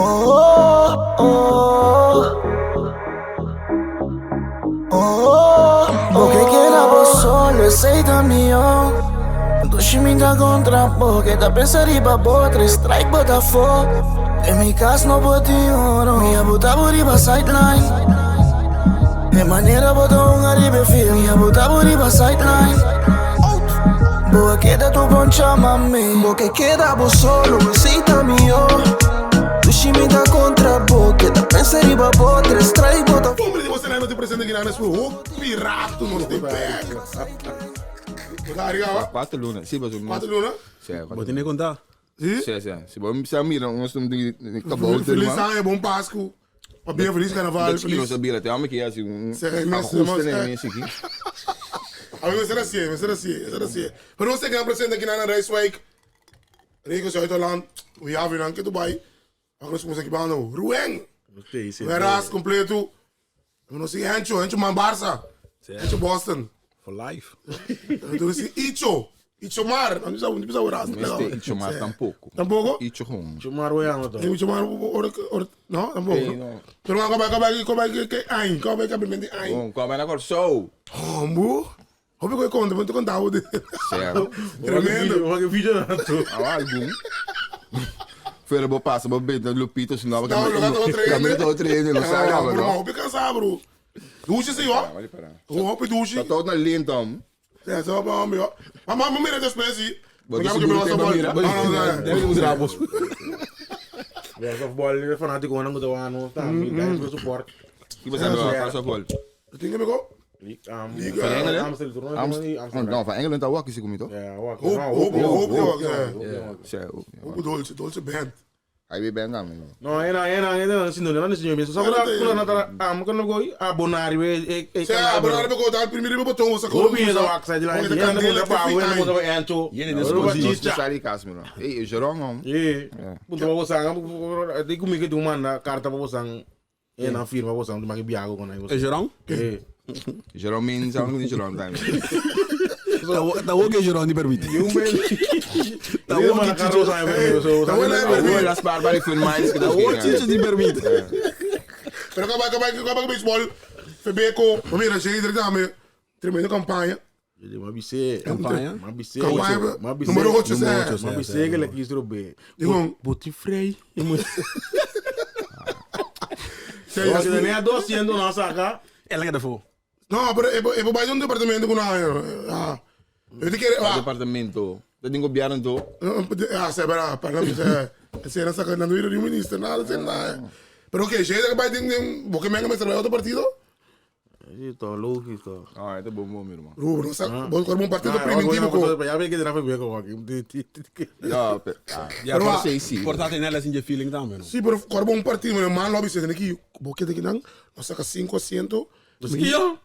Oh, oh, oh. Bo ke keda bo solo, esei ta mihó. Dushi mi ta kontra bo, ke ta pensa riba bo, tres strike bo ta fo. Den mi kas no por tin oro, mi a buta bo riba sideline. E manera bo ta hunga riba e field, mi a buta bo riba sideline. Bo a keda tur bon chama mi. Bo ke keda bo solo, esei ta mihó. Dushi mi ta kontra bo, ke ta pensa riba bo, tres strike bo ta. Hombre di bo sena no te presente aki nan su hopi rato nos te bek. Bo ta ariga awa? Cuatro luna, si pasobra. Cuatro luna? Si, cuatro Bo tene conta? Si? Si, si. Si bo sa mira nos un di kabouter Feliz man. aña, bon Pascu. Pabia feliz carnaval. Dat chiki nos a bira te ome ki hasi un ajuste na e mes aki. A mi mester hasié, mester hasié, mester hasié. Pero nos ta gran presente aki nan na Rijswijk, Regio Zuid-Holland, we have nan ke Dubai. Wak nos kumsa aki banda ho. Ruen! Ruen Ras completo. Nos tin Hencho, Hencho man Barca. Hencho Boston. For life. Nos tin Icho, Icho Mar. No bisa, no bisa ras. No este Icho Mar tampoco. Tampoco? Icho gewoon. Icho Mar we amo to. Icho Mar ora ora no tampoco. Ey, no. Pero kaba kaba kaba ke ain, kaba kaba mente ain. Bon, kaba na Kòrsou. Hombo. Hopi koe konta, bo ta konta bo de. Sero. Tremendo. Wak e video na to. Awa algun. Pero bo pasa bo benta Lupito si no No, lo gato otro hende. Camina otro hende no sa caba no. no. Hopi cansa bro. Douche si yo. Hopi douche. Ta tot na lento. Ja, zo ba mi. Maar maar mira después si. Bo ta seguro te ba mira. No, no, no. Debe mustra bos. Ja, softball fanatico nan ku ta wano. Ta mi guys go support. Ki ba sa softball? Tin que go? Liga. Van Engelen? Amsterdam. No, van Engelen ta wakkie si kumito. Ja, wakkie. Hoop, hoop, hoop, Ja, sí, hoop. Hoop dolce, dolce band. Ahí vi band dame. No, ena, ena, ena, si no, no, si no, mi sa kura, kura na tara, am kono go, abonari we, e, e, Sí, abonari we go, daar primeiro we botão, sa Hoop je dat wak, zei die lijn, Candela, ene moet pa, ene moet pa encho. Yene dispositie, sali kas mi no. Ey, Jerome, man. Eh, punto pa bosang, di kumi ke tu manda carta pa bosang. E nan firma bosan di maki biago con E Jerome? Eh. Jerome min sa ni Jerome time. Ta wo ke Jerome di permiti. Ta wo ke Chicho. Ta wo na permiti. Las barba di fun minds. Ta wo Chicho di permiti. Pero kaba kaba kaba baseball. Febeco, mira, Jadre dame. Tremendo campaña. Ma bisé. Campaña? Ma bisé. Campaña. Ma bisé. Número 8, Número 8, Ma bisé que le quiso be. Digo, Boti frei. Sí, Se tenía 200 no saca. Ela que defo. No, pero e bij un departamento con ah. Eu te quero, ah. Departamento. Dat ding gobierno to. Ja, ze hebben pardon, ze ze saca na no minister, nada, ze nada. Pero oké, jij dat bij ding ding, bo que menga met otro partido? Sí, todo lógico. Ah, ito bom bom, irmão. Ruben, no sa, bo un partido primitivo ko. Ya ve que tenía fe ko aquí. Ja, Ja, Pero, por sei sim. Portate nela sin je feeling dan, man. Sí, pero corbo un partido, man lobby se tiene que bo que te kinan, no saca 5 asientos. Kio?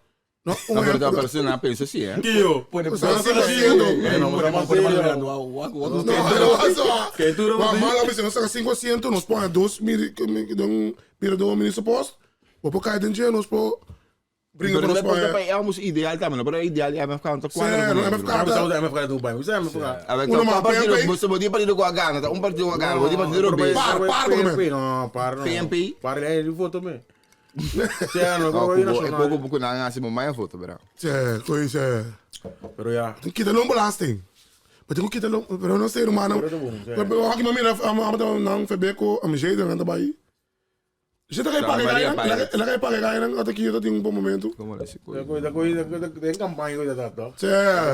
No, No, pero ta persona pensa assim, eh? Kio. Pone O sea, 5 asientos. No, No, no, eso. Que tú no Maar man lobby se no saca 5 asientos, nos pone dos mil, dan mira dos minister post. Bo po kai den nos po bringa Pero para não nos é pone. para almoço ideal também, pero ideal é MFK não tá Sí, quadra. no, MFK Ah, MFK do banho. MFK. A ver, Uno um mais, partido, PNP. você podia partido com a Gana, tá? Um partido com a Gana, podia partido B. Par, par, PNP, no, par, no. PNP? Par, é ele votou mesmo. Sí, no, Não, como é nacional. pouco pouco na assim, mamãe voto, bra. Sí, coisa. Pero ya. Kita long belasting. Maar toen kita long, pero no sei, hermano. Pero bom, sí. Pero aqui mami na am am nang febeko am jeito nang tabay. Zit er geen Tá, Maria pague Pires. Ela ga pague gaina até aqui eu tenho um bom momento. Como é esse coisa? Coisa, coisa, coisa, tem campanha coisa tá, tá. Tse.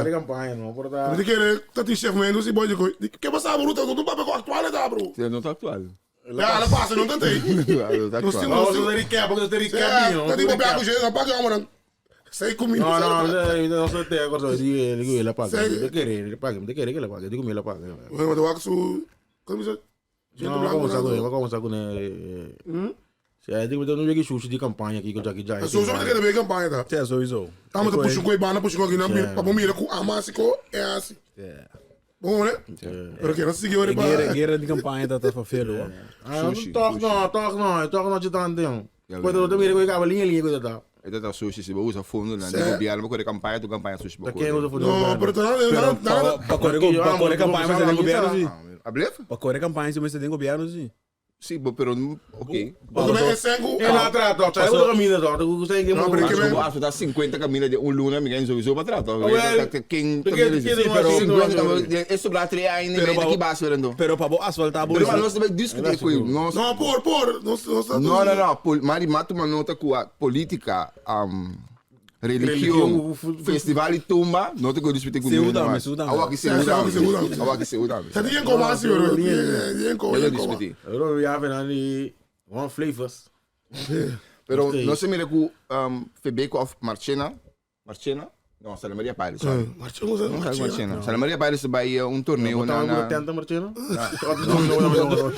Tem campanha, não, por tá. Mas que tá tem chefe mesmo se boy de que passa bro, tá tudo papel actual tá bro. Você não tá atual. Ja, ela passa, não tentei. Não tá Nós atual. temos- Não, você recap, você recap, não. Tá tipo pague jeito, não pague amor. Sei comigo. No, no, no, no se te acuerdo, sí, le digo, le paga, Sí. te quiere, le paga, te quiere que le pague, digo, me la paga. Bueno, te voy a su como se No, vamos a con, vamos a con eh. Sí, digo, no llegué sushi de campaña aquí con Jackie Jai. Sowieso met de week campagne daar. Ja, sowieso. Tá, maar de push ko ibana push ko aqui na Ja. pa mira ku amasiko é assim. Ja. Bom, né? Pero que não se seguiu Guerra, guerra de campanha tá tá vervelen, hoor. Ah, Sushi, toch sushi. no, toch no, toch no, je dan ding. Ja, Quando eu miro com a linha linha coisa tá. Ito tá sushi, se usa fundo, né? Sim. Governo, vou correr campanha, tu campanha sushi. Da quem usa fundo. Não, pero tá Pero nada, nada. pa correr, pa correr campanha, mas tem governo, sim. A blef? Pa correr campanha, mas tem governo, sim. Sí, bo, pero ok. Bo ta esen ku. E la trata, o sea, e camina to, ku sa ke No, pero ke Bo asfalta 50 camina de un luna, mi gan sowieso pa trata. Wel, Ken ke Sí, pero 50 e sobra 3 aña Pero y medio ki base pero. Pero pa bo asfalta bo. Pero nos debe discutir ku nos. No, por, por. Nos, nos, No, no, no. Pol, mari matu manota ku a politica, religion, festival y tumba, no te go discutir ku Seu ninguno dame, mas. seu dame. Awa ki seu Sí, dame. seu dame. Awa ki seu dame. Sa die koma asi, bro. Die koma, Yo die koma. discutir. Pero ya ven ni one flavors. Pero no se mira ku Febeco of Marchena. Marchena? No, Santa Maria Pirates. Sorry. Marchena, No, Marchena. Marchena. Santa Maria Pirates bij un torneo Na na na na. tenta Marchena. No, no, no, no.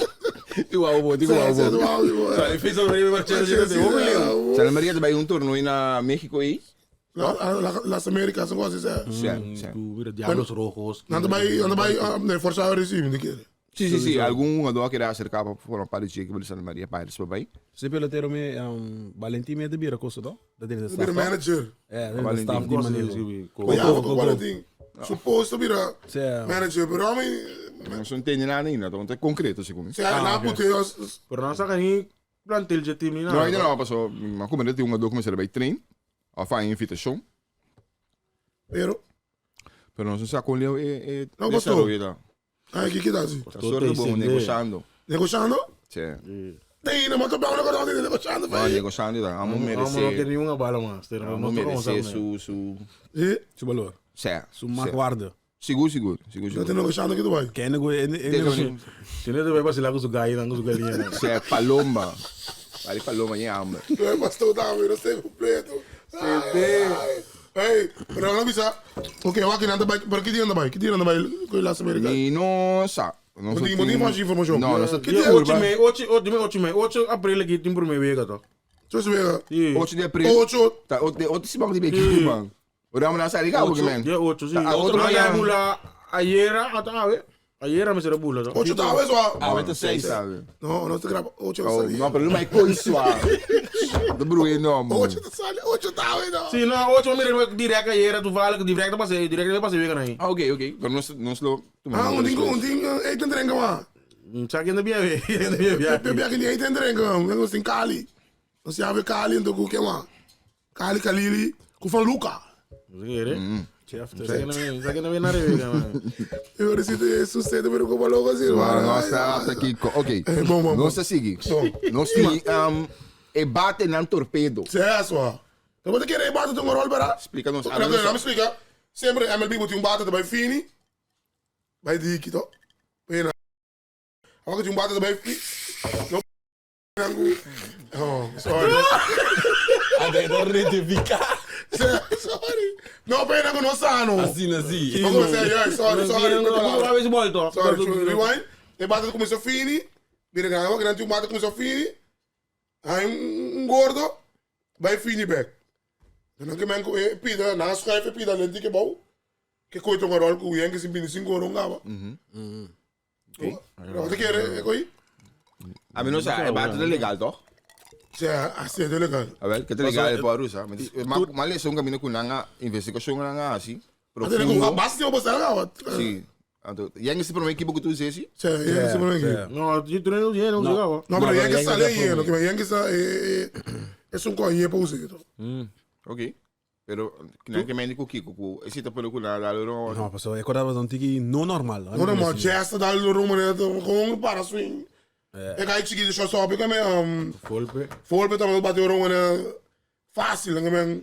Ti wou bo, ti wou Sí, bo. sí, Sorry, Facebook Marchena, sí. Santa Maria bij un torneo na México aí. Las Américas, son cosas así. Sí, sí. Mira, Diablos Rojos. Anda bij, anda bij, nee, Forza Recife, de keer. Sí, sí, sí. Algún jugador que era acercar para formar parte de Santa Maria Pirates bij. Se pelotero me Valentin me de bira koso to. Dat is de De staf. toch? manager. Ja, dat is de Valentin. staf die manejo. Maar ja, ook Valentin. Supposed to be the Sí. manager, pero I mean, No se entiende nada ainda, então é concreto, segundo. se na puta, Pero não saca ni plantel de time No, ainda não, passou. Mas como ele tem um jogador começar a treino, a fazer invitação, pero, pero não se sabe com ele é Não gostou? ai, que que dá assim? Tá sorte bom, negociando. Negociando? Sim. Tem, não, mas tô bem, não, negociando, Não, velho. negociando, tá. Vamos Não, não quer merecer. nenhuma bala, mas. Vamos merecer su su. E? Su valor. Sim. Su marktwaarde. Seguro, seguro, seguro, Não seguro. tem negociando aqui do bairro. Ken go en en Se não vai vacilar com su gallo, com su galinha. Sim, palomba. Vale palomba em hambre. Não é pastor da não sei completo. Ei, pero não bisa. Ok, eu aqui anda bike, por que dia anda bike? Que dia anda bike com Las Américas? E não sabe. Não Não tem mais informação. Não, não Que sabe. dia? 8 mei, 8, 8, 8 mei, 8 abril aqui tem por meio wega, to. Deixa eu ver. 8 de abril. 8. Tá, 8 se banco de bem, man. O Ramo não sai ligado, man. Dia 8, sim. Tá, Outro outro dia manhã. bula ayer, até awe. Ayer me será bula, to. 8 tá, pessoal. Ah, vai ter 6, sabe? Não, não se grava. 8 Oh, tá não, pero não é coisa. Do Bruno, não, mano. 8 tá sali, 8 tá, não. Sim, não, 8 me direct ayer, tu vale que direct passei, direct passei wega aí. Ah, ok, ok. Pero não não slow. Ah, um ding, eten drinken, man. Sabe ainda bem, ainda bem. Eu bem aqui eten drinken. Eu gosto em Cali. Você sabe Cali, então o que, man? Cali, Kalili, com Van Luca. Sabe ainda bem na revega, mano. Eu recebi sucesso, pero como logo assim, mano. Nossa, tá aqui. Ok. Eh, bom, bom, bom. Nossa, sigue. Bom. Nós tem e bate nan torpedo. Certo, ó. Eu vou ter que ir bate um rol para. Explica nos. Não, não, não, explica. Sempre MLB botou um bate bij Fini. Bij die kito. Pena. Agora que um bate bij Fini. Não. Oh, sorry. Identificar. Sorry. No, pena que não sano. Assim, assim. Vamos começar, yeah, sorry, sorry. Não, beisebol, to. Sorry, rewind. E bate começou Fini. Vira grande, grande um bate começou Fini. Aí um gordo. Bij Fini back. Dan que men eh pida, na schuif pida lenti que bom. Que coito um rol com Yankees em 25 ouro ngaba. Ok. Wat ik er, koi? A mim não sabe, e bate é legal, toch? Sim, assim é legal. A ver, que te legal é para usar. Mas mas é um caminho com nanga investigação nanga assim. Até com a base de você lá, Sim. Então, Yankees para uma equipe que tu dizes? Sim, Yankees para uma equipe. Não, de treino, não jogava. Não, mas Yankees está ali, que Yankees é é um coinha para usar. Ok. Pero que nem que Kiko, ku esse tá pelo ku na lá No, passou. Eu acordava um tiki no normal. No normal, jazz dá o rumo, né? Com para swing. É que aí chiquito só sobe que me Volpe. Volpe também bateu o rumo, né? Fácil, né?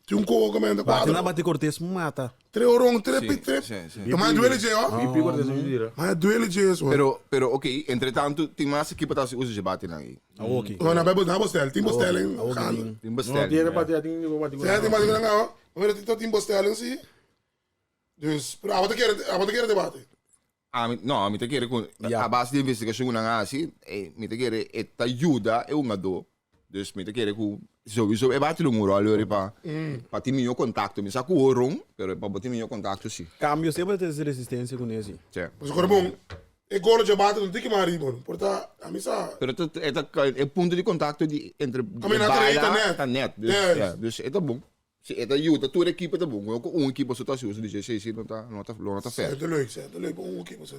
Tem um coco que me Bate na bate Cortez mata. Três ouro, três, três. Sim, Mas duele de, ó. E pico Cortez mentira. Mas duele de isso. Pero pero ok, entretanto, tem mais equipe tá se usa de bate na aí. Ah, ok. Não, não, na bostel, tem bostel, hein? Tem Não, bastante. tiene bate, tiene bate. Sim, tem bate não, ó. Maar dat tem bostel, sim. Dus, pero a wat quer debate. Ah, no, mi te quiere con a base de investigação na assim, mi te quiere eta ajuda é um ado. Dus mi te quiere ku sowieso e bate um rol pa pa ti mio contatto, mi sa ku oron, pero pa ti mio contatto sì. Cambio sempre tem resistência com esse. Cioè. Mas agora bom, e golo de bate não tem que mais bom. Porta, a missa. Pero het het é ponto de contatto di entre A mim na tá net. Tá net. Dus, ja, dus é bom. Se é ajuda, tua equipe tá bom. Eu com um equipe só tá se usa de GCC não tá não tá não tá É certo. leuk, é leuk, um equipe, você.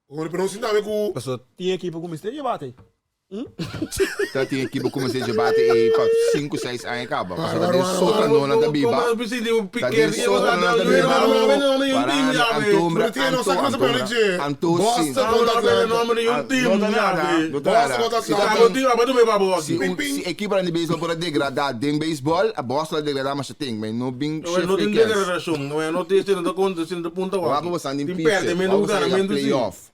Pero nos sinta ku. Paso tin ekipo ku mester debate. Ta tin ekipo ku mester debate e pa 5, 6 aña kaba. Paso ta den sótano nan ta biba. Ta den sótano nan ta biba. Parando, antombra, anto, antombra. Anto si. No ta nada, no ta nada. Si ta tin, si un, si ekiponan di beisbòl por a degradá den beisbòl, a Boston a degradá masha tin, ma e no bin No shift tin e kens. degradashon, no tin Wak bo san din pitcher, wak bo san yega playoff.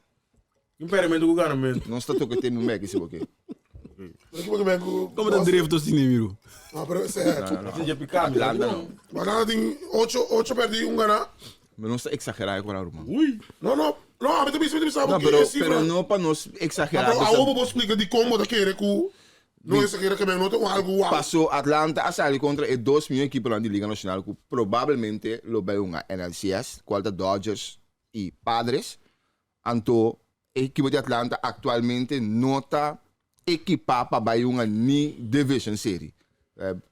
Tin pèrdimento ku ganamento. Nos ta toka tema un bek si bo ke. Como ta drift asina, amigo? No, pero ese Asina dje piká mi. Atlanta no. Atlanta tin ocho, ocho pèrdí un ganá. Ma nos ta exagerá e kora ruman. Ui. No, no, no, ami ta bisa, mi ta bisa No, bo pero, ke sifra. pero no pa nos exagerá. Pero awo bo por splika dikon bo ta kere ku no exagera ke men no ta un algu wow. Paso Atlanta a sali kontra e dos mihó ekiponan di Liga Nashonal ku probablemente lo bai hunga NLCS, kual ta Dodgers i Padres. Anto e ekipo di Atlanta aktualmente no ta ekipá pa bai hunga ni Division Serie.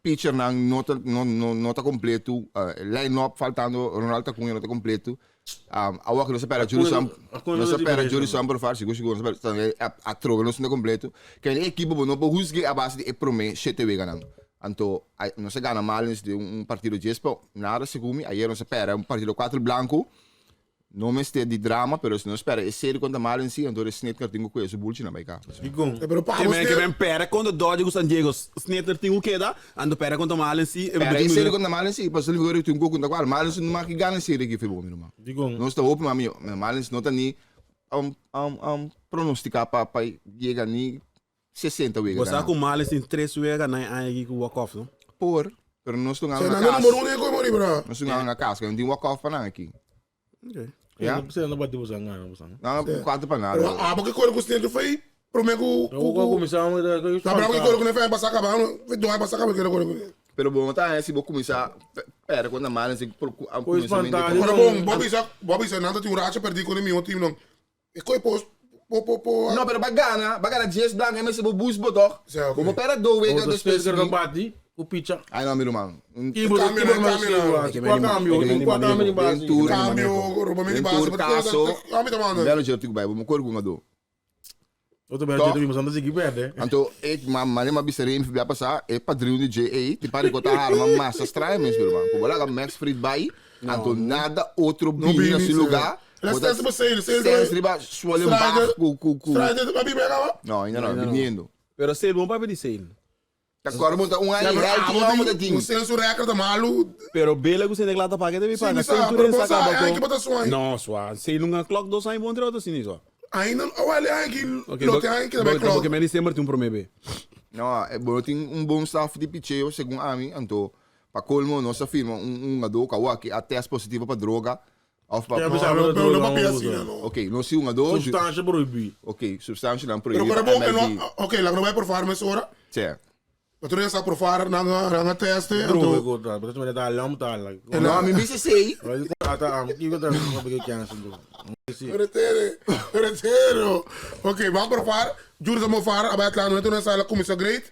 Pitchernan no ta no no no ta kompleto, line-up faltando Ronald Acuña no ta kompleto. Awor ku nos a pèrdè Jurison, nos a pèrdè Jurison Profar, sigur sigur nos a pèrdè, atrobe nos no ta kompleto. Kende e ekipo bo no por husg'é a base di e promé shete weganan. Anto nos a gana Marlins den un partido djes pa nada segun mi. Ayer nos a pèrdè un partido kuater blanku. No mester di drama, pero si nos spera e serie kontra Marlins si, anto e Snitker tin ku kue su bulchi nan bai ka. Dikon? Pero pa Ke men, ke usted. men perde kontra Dodgers ku San Diego, Snitker tin ku keda, anto perde kontra Marlins si, e Perde e serie kontra Marlins si, pasobra Liverpool tin ku kontra kual? Marlins no mag gana e serie aki fe bo mi ruman. Dikon? Nos ta hopi mas mihó, Marlins no ta ni pronostica pa pa yega ni 60 wega Bo sa gana. ku Marlins tin tres wega gana e aña aki ku walk off, no? Por, pero nos ta Sa gana na nan kas. numero uno e koe mori bra. Nos ta gana na kas, no tin walk off pa nan aki. Okay. Ja? Sena na bati bosan gana bosan. Nan kuater pa nada. Pero abo ke kore ku Snitker foi prome ku Ku ku kuminsá ku Na bravo ke kore ku ne foi pasa kaba, foi dois pasa kaba ke kore ku. Pero bo no ta haña si bo kuminsá pèrdè kontra Marlins i por ku Koe kuminsamentu spantá. Ora bon, bo bisa, bo bisa nan ta tin un racha pèrdí ku ne mihó team nan. E koe po po po po. No, pero ba gana, ba gana dies blanco e mester bo boost bo toch? Sí, ok. Bo por perde dos wega Otro despues Snitker ta di. bati ku picha. Ay no mi ruman. Un Ki bo Cambio ki bo na, mas cambio ki na. bo hasi? Kua cambio? Tin kua cambio di base? Den tur Cambio, roba mi di Den base, tur but caso, ami ta manda. manager tin ku bai, bo mo kore ku un ado. Otro manager ta bin pasando sigui perde. Anto e ma mane ma bisa Remy bia pasa e padrino di JA ti pare ku ta harma massa straño mes mi ruman. Ku bo laga Max Fried bai, anto nada otro No bini na bini, su sí. lugar. La Bo ta Stense pa Sale, Sale Stense riba Swollenbach ku ku ku. Strider a biba kaba? No, ainda no, biniendo. Pero Sale, bon papia di Sale. Ta kòrda bo ta un aña Ya, pero healthy abo un amo tin ta tin. un senso record ta malu. Pero bela ku Sene Klata paga debe Sí, paga. mi sa, Sale tur pero en bo sa sa, kaba ay, ko. ki bo ta suai? No, sua. Sale nunca klok dos aña bon trota sini sua. Ainda, oh, el ay ki Ok, lo te ay ki ta bai bo klok. ke men december tin un prome be. No, e bo no tin un bon staff di picheo segun ami, anto pa colmo nos a firma un un hungadó ku awor aki a test positivo pa droga of pa Ya, No, bisa no, bo no, droga, no papia no asina, usa. no. Ok, nos tin un hungadó Substansha prohibí. Ok, substanshanan Pero prohibí kore pa bon, e MLB. no, ok, laga no bai por far mesora. Tse. Ma tur sa profar nan nan a teste Droga anto ko ta, pero ta ta lam ta la. No, mi bisa esei. Ata am, kiko ta ko ke chance do. Pero tere, pero tere. Ok, ban profar, juro sa mofar, a bai Atlanta, nan tur na sala cuminsa great.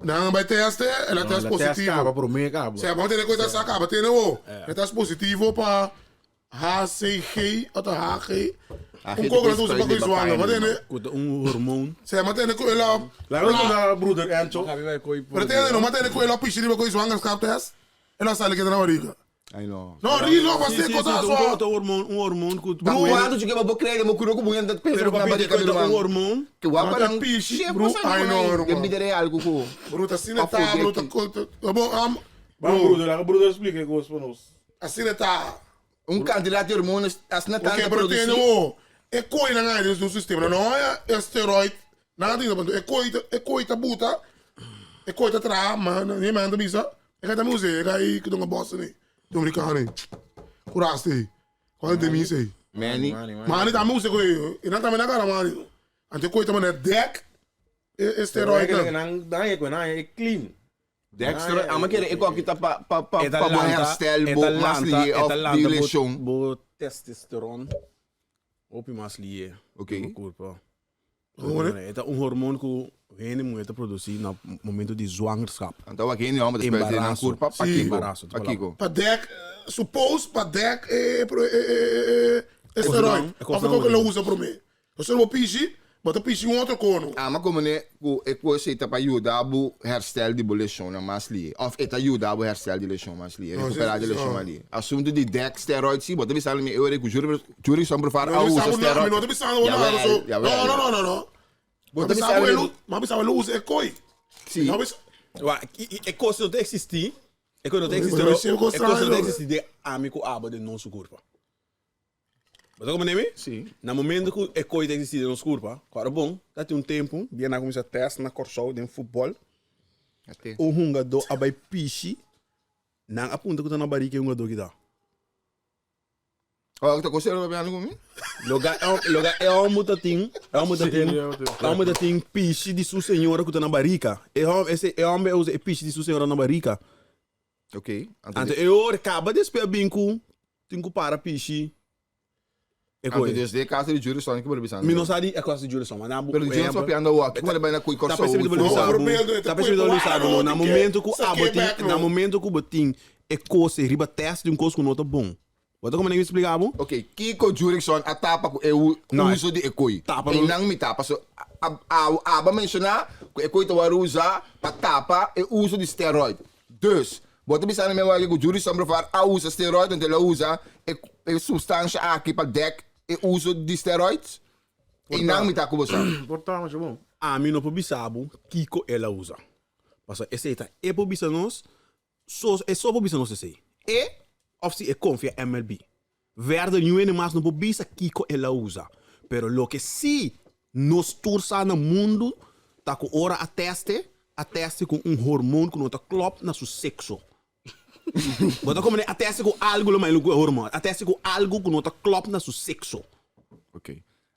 Nan a bai teste, el a test La test positivo. kaba prome kaba. Sea, ban tene koita sa kaba, tene wo. El test positivo pa HCG, ota HG. Un koko na tusa pa koe zwanger, ma tene. Ku ta un hormoon. Sea, ma tene ku el a La cosa na broeder Enzo. Pero tene no, ma tene ku el a pishi riba koe zwangerschap test, el a sali keda na barriga. Ay no. No, Rilo, Sí, was sí, kota sí, swa. un hormoon, un hormoon ku Ta cuanto chique bo cree mo kuro ku bo ta pensa Pero na papi, barriga te mi un ruman. hormoon. Ke wak pa Ta nan pishi, Shit, bro. bo sa Ay, no, Den ruman. bida real ku ku. Bro, ta asina Pa ta, bro, ta fodeki. ko- Bo, am, Ban bro, broeder, laga broeder explica e cos pa nos. asina ta. Un cantidad di hormones asina Ok, tanto pero tene produci. wo, e koi nan ai den su sistema, no e steroid, nan a tin, e koi ta, e koi ta buta, e koi ta traha, ma ni man ta bisa, e kai ta muse, e kai ku donga bossa ni, dominicano ni, kuraste ei, kual de mis ei. Manny. Mani ta muse koi, e nan tambe na gara mani, anto e koi ta mane dek e steroid nan. Nan nan e koi nan e clean. Dexter, ama kere e koki ta pa pa pa E ta pa bo lanta, herstel e bo ta mas lanta, lihe e of ta di lanta bo, lesion. bo testosteron hopi mas lihe Ok. den bo kurpo. Hoor. E ta un hormoon ku hende muher ta produsi na momento di zwangerschap. Anto wak hende homber ta spuit den nan Embaraso. kurpa pa Sí. kiko? Embaraso, Pa kiko? Pa dek. suppose pa dek e e e steroid. Of e koke lo usa prome. Pasobra bo pishi, bo ta pishi un otro kono. Ama komo ne ku e kos ei ta pa yuda bo herstel di bo leshonnan mas lihe. Of e ta yuda bo herstel di leshon mas lihe, rekuperá di leshon mas lihe. Asuntu di dek steroid si, bo ta bisa mi e ora ei ku Jurison Brufar a usa steroid. Mi no ta bisando bo nada so. No, no, no, no, no. Bo ta bisa mi. Mi a bisa bo lo usa e koi. Si. Wak, e kos no ta eksistí, e kos no ta eksistí, e kos no ta eksistí den ami ku abo den nos kurpa. Bo ta comprende mi? Si. Na momento ku e koi ta eksistí den nos kurpa, ku ora bon, ta tin un tempu, dia nan a kuminsá tèst na Kòrsou den futbòl, un hungadó a bai pishi, nan a puntra ku ta na barika e hungadó kita. Oh, ta kos serio papiando ku mi? Loga loga e hòmber ta tin, e hòmber ta tin, e hòmber ta tin pishi di su señora ku ta na barika. E hòmber, ese e hòmber a usa e pishi di su señora na barika. Ok. Anto, Anto e ora kaba despues a bin ku tin ku para pishi e anto koe. desde e caso di Jurison ke bo ta bisando? Mi no sa di e caso di Jurison, ma nan Pero di Jurison papiando awor, kiko bo ta bai na kui Ta Kòrsou? p'esei mi ta No, bisa bo, Roberto, e ta ta p'esei mi ta kue bisa bo no, na wara, momento ku sa abo ke tin, bek na no. momento ku bo tin e kos ei riba tèst di un kos ku no ta bon. Bo ta komprende ke mi splika bo? Ok, kiko Jurison a tapa ku e No, e uso di e koi? tapa no. Einan mi tapa, so a a aba menshoná ku e koi ta wòrdu usá pa tapa e uso di steroid. Dus, bo ta bisa na mi awor ku Jurison Sombrefar a usa steroid, anto el a usa e e sustansha aki pa dèk e uso di steroids? Einan mi ta ku bo sa. Por ta masha bon. Ami no por bisa bo kiko el a usa. Pasobra esei ta e por bisa nos So e so por bisa nos esey. E of si e confia MLB. Verder niun hende mas no por bisa kico el a usa. Pero loke si nos tur sa na mundo ta cu ora a teste, a teste cu un hormoon cu no ta klop na su sexo. Bo ta comprende? A teste cu algo lo cu e hormoon. A teste cu algo cu no ta klop na su sexo. Ok.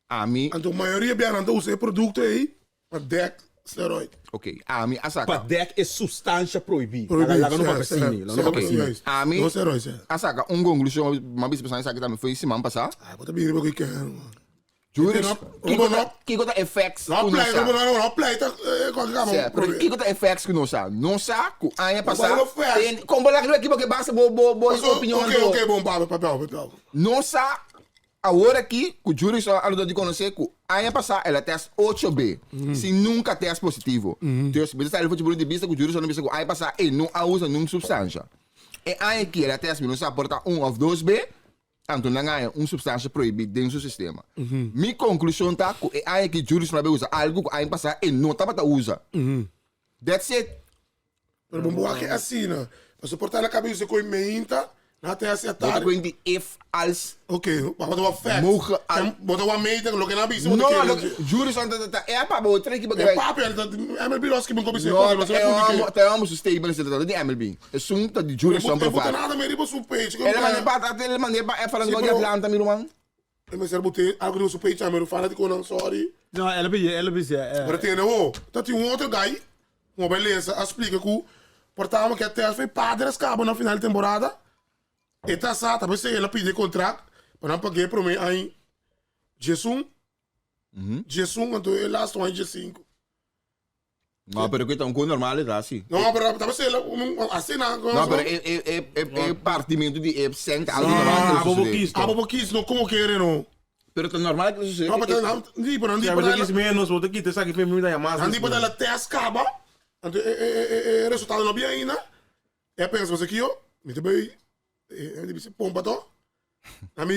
Ami. Anto mayoria bia nan ta usa e producto ey Pa dek steroid. Ok, ami a saka. Pa dek e sustansha prohibí. Prohibí, Laga no sí, papia sí, sini, laga no sí, papia sí, sini. juist. Ami No steroid, sí. a saka un konklushon, mi a bisa pasobra esaki tambe foi siman pasá. Ay, bo ta bini riba ku Ken, man. Juris, No, kiko no, ta, no. kiko ta effects No ku nos play, sa? no, no, no play ta eh, kwalke kama Sè, pero probeer. kiko ta effects ku nos sa? Nos sa ku aña pasá, Bo no facts. ten, kon bo laga riba aki bo ke basa bo, bo, bo Paso, opinion ok, anto. ok, bon, papia, papia, papia. Nos sa Awor aki ku Jurison a duna di konosé ku aña pasá el a tèst ocho be, sin nunka tèst positivo. Dus mi ta sali for dje punto di bista ku Jurison a bisa ku aña pasá e no a usa niun supstansha. E aña aki el a tèst mi no sa por ta un òf dos be, anto nan a haña un supstansha prohibí den su sistema. Mi konklushon ta ku e aña aki Jurison a bai usa algu ku aña pasá e no tabata usa. That's it. Pero bon bo wak asina. Pasobra por ta na kabes ku e meinta, na te hasi Bo ta atardi. kuenti if, als, Ok, maar bo ta wak facts. Mogen al- En bo ta wak meter, loke nan bisa bo ta No, kere. loke, Jurison ta ta e pa bo treki bo E papia, ta MLB los ki bon kobi se No, kobi, ta e homo, ta e homo su statement se ta di MLB. Esun ta di Jurison E buta Profar. nada meer riba su page. El a manda pa, el a manda pa F Sí, di pero- Atlanta, mi ruman. E mester bute algo riba su page ame fala di konan sorry. No, el a pidi, el a bisa. Eh. Pero tiene ho, ta tin un otro guy, un beleza, a splika ku por tama ke test foi Padres kaba na final di temporada. E ta sa, ta p'esei el a pidi e contract pa nan pag'é promé aña 11, 11 anto e laatste aña 15. No, pero que ta un normal e ta así. No, pero ta p'esei el a asina. No, pero e e e e e partimento di e cent algo No, normal que abo bo sucede. kies Abo bo kies no como kere no. Pero ta normal que sucede. No, pero nan di pero nan di Si abo pero kies menos, bo ta kita esaki fe mi ta mas. Nan di pero la test kaba. Anto e e e e resultado no bin ainda. E a pensa pasobra kiyo mi ta bay e mi bisa pompa to. A mi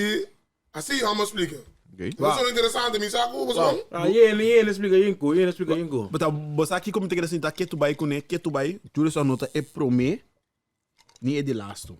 así amo explica. Okay. Eso es interesante, mi sa ku boso. Ah, yene, yene explica yinko, yene explica yinko. But bo sa kiko mi ta kere sinta ketu bai kuné, ketu bai, Julius a nota e promé ni e di lastu.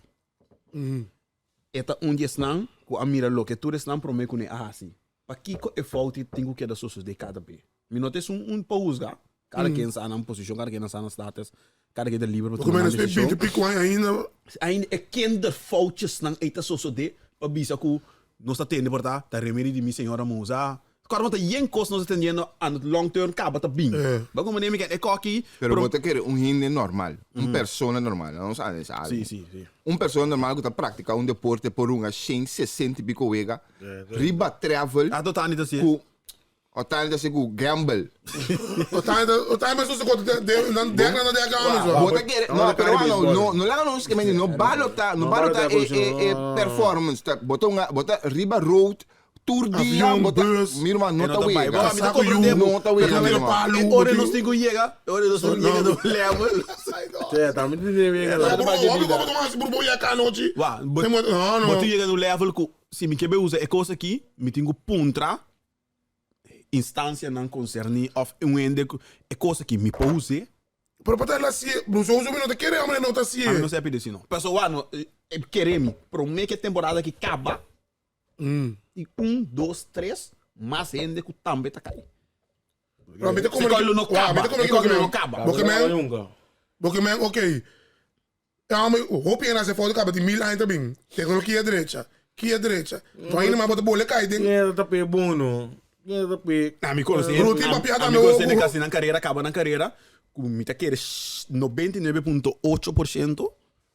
E ta un di esnan ku a mira loke tur esnan promé kuné a hasi. Pakiko e fout tin ku keda sosodé kada be? Mi no ta esun un pa husga. Kada ken sa nan posishon, kada ken sa nan status, kada ken ta liber pa tuma nan desishon. Binti pico aña ainda. Ainda e kinderfoutjesnan ei ta sosodé pa bisa ku nos ta tende por ta ta remedi di mi señora Moza. Kòrda ta yen kos nos ta tendiendo aan het long term kaba ta bin. Bo komprende mi? E koki. Pero bo ta kere un hende normal, un persona normal, no nos analisá algu. Sí, sí, sí. Un persona normal ku ta praktiká un deporte por hunga shen sesenta i piko wega riba travel Ato tani ta si. ku. Otani ta siku gamble. Otani ta, Otani mesun su kota de, de, nan dek nan dek aan zo. Bo ta kere, no, pero wano, no, no laga nos kemeni, no balota, no balota e, e, e performance. Ta, bo ta un, bo ta riba road, tur dia, Avion, bo ta, bus. mi ruman, no E no ta ta bai. wega. Bo, mi ta comprende bo. No ta wega, Pero mi no ruman. palu, E ora bo nos tin- tin ku yega, e ora nos tin ku yega no level. Che, tambe tin de wega. No, bro, hopi como toma si bro ya kanochi. Wa, bo, No, no. bo tin yega no level ku si mi ke be usa e kos aki, mi tin ku puntra instancianan concerní of un hende ku e kos aki mi por us'é. Pero pa ta la sie, bro, so uso mi no ta kere, hombre, no ta sie. Ami no sa pidi si no. Paso wa no, e kere mi prome ku e temporada aki kaba, i un, dos, tres mas hende ku tambe ta kai. Pero mi ta Se koi lo no kaba, e koi lo no kaba. Bo ke men, bo ke men, ok. Ja, mi hopi en hace foto kaba di mil aña ta bin. Tecnologia derecha, kia derecha. To ainda mas bo ta bole kai den. Kien ta pe bon no? Kien ta pe? Na mi conoce Ruti papia a mi tambe conoce o- casi nan carrera caba nan carrera cu mi ta kere 99.8%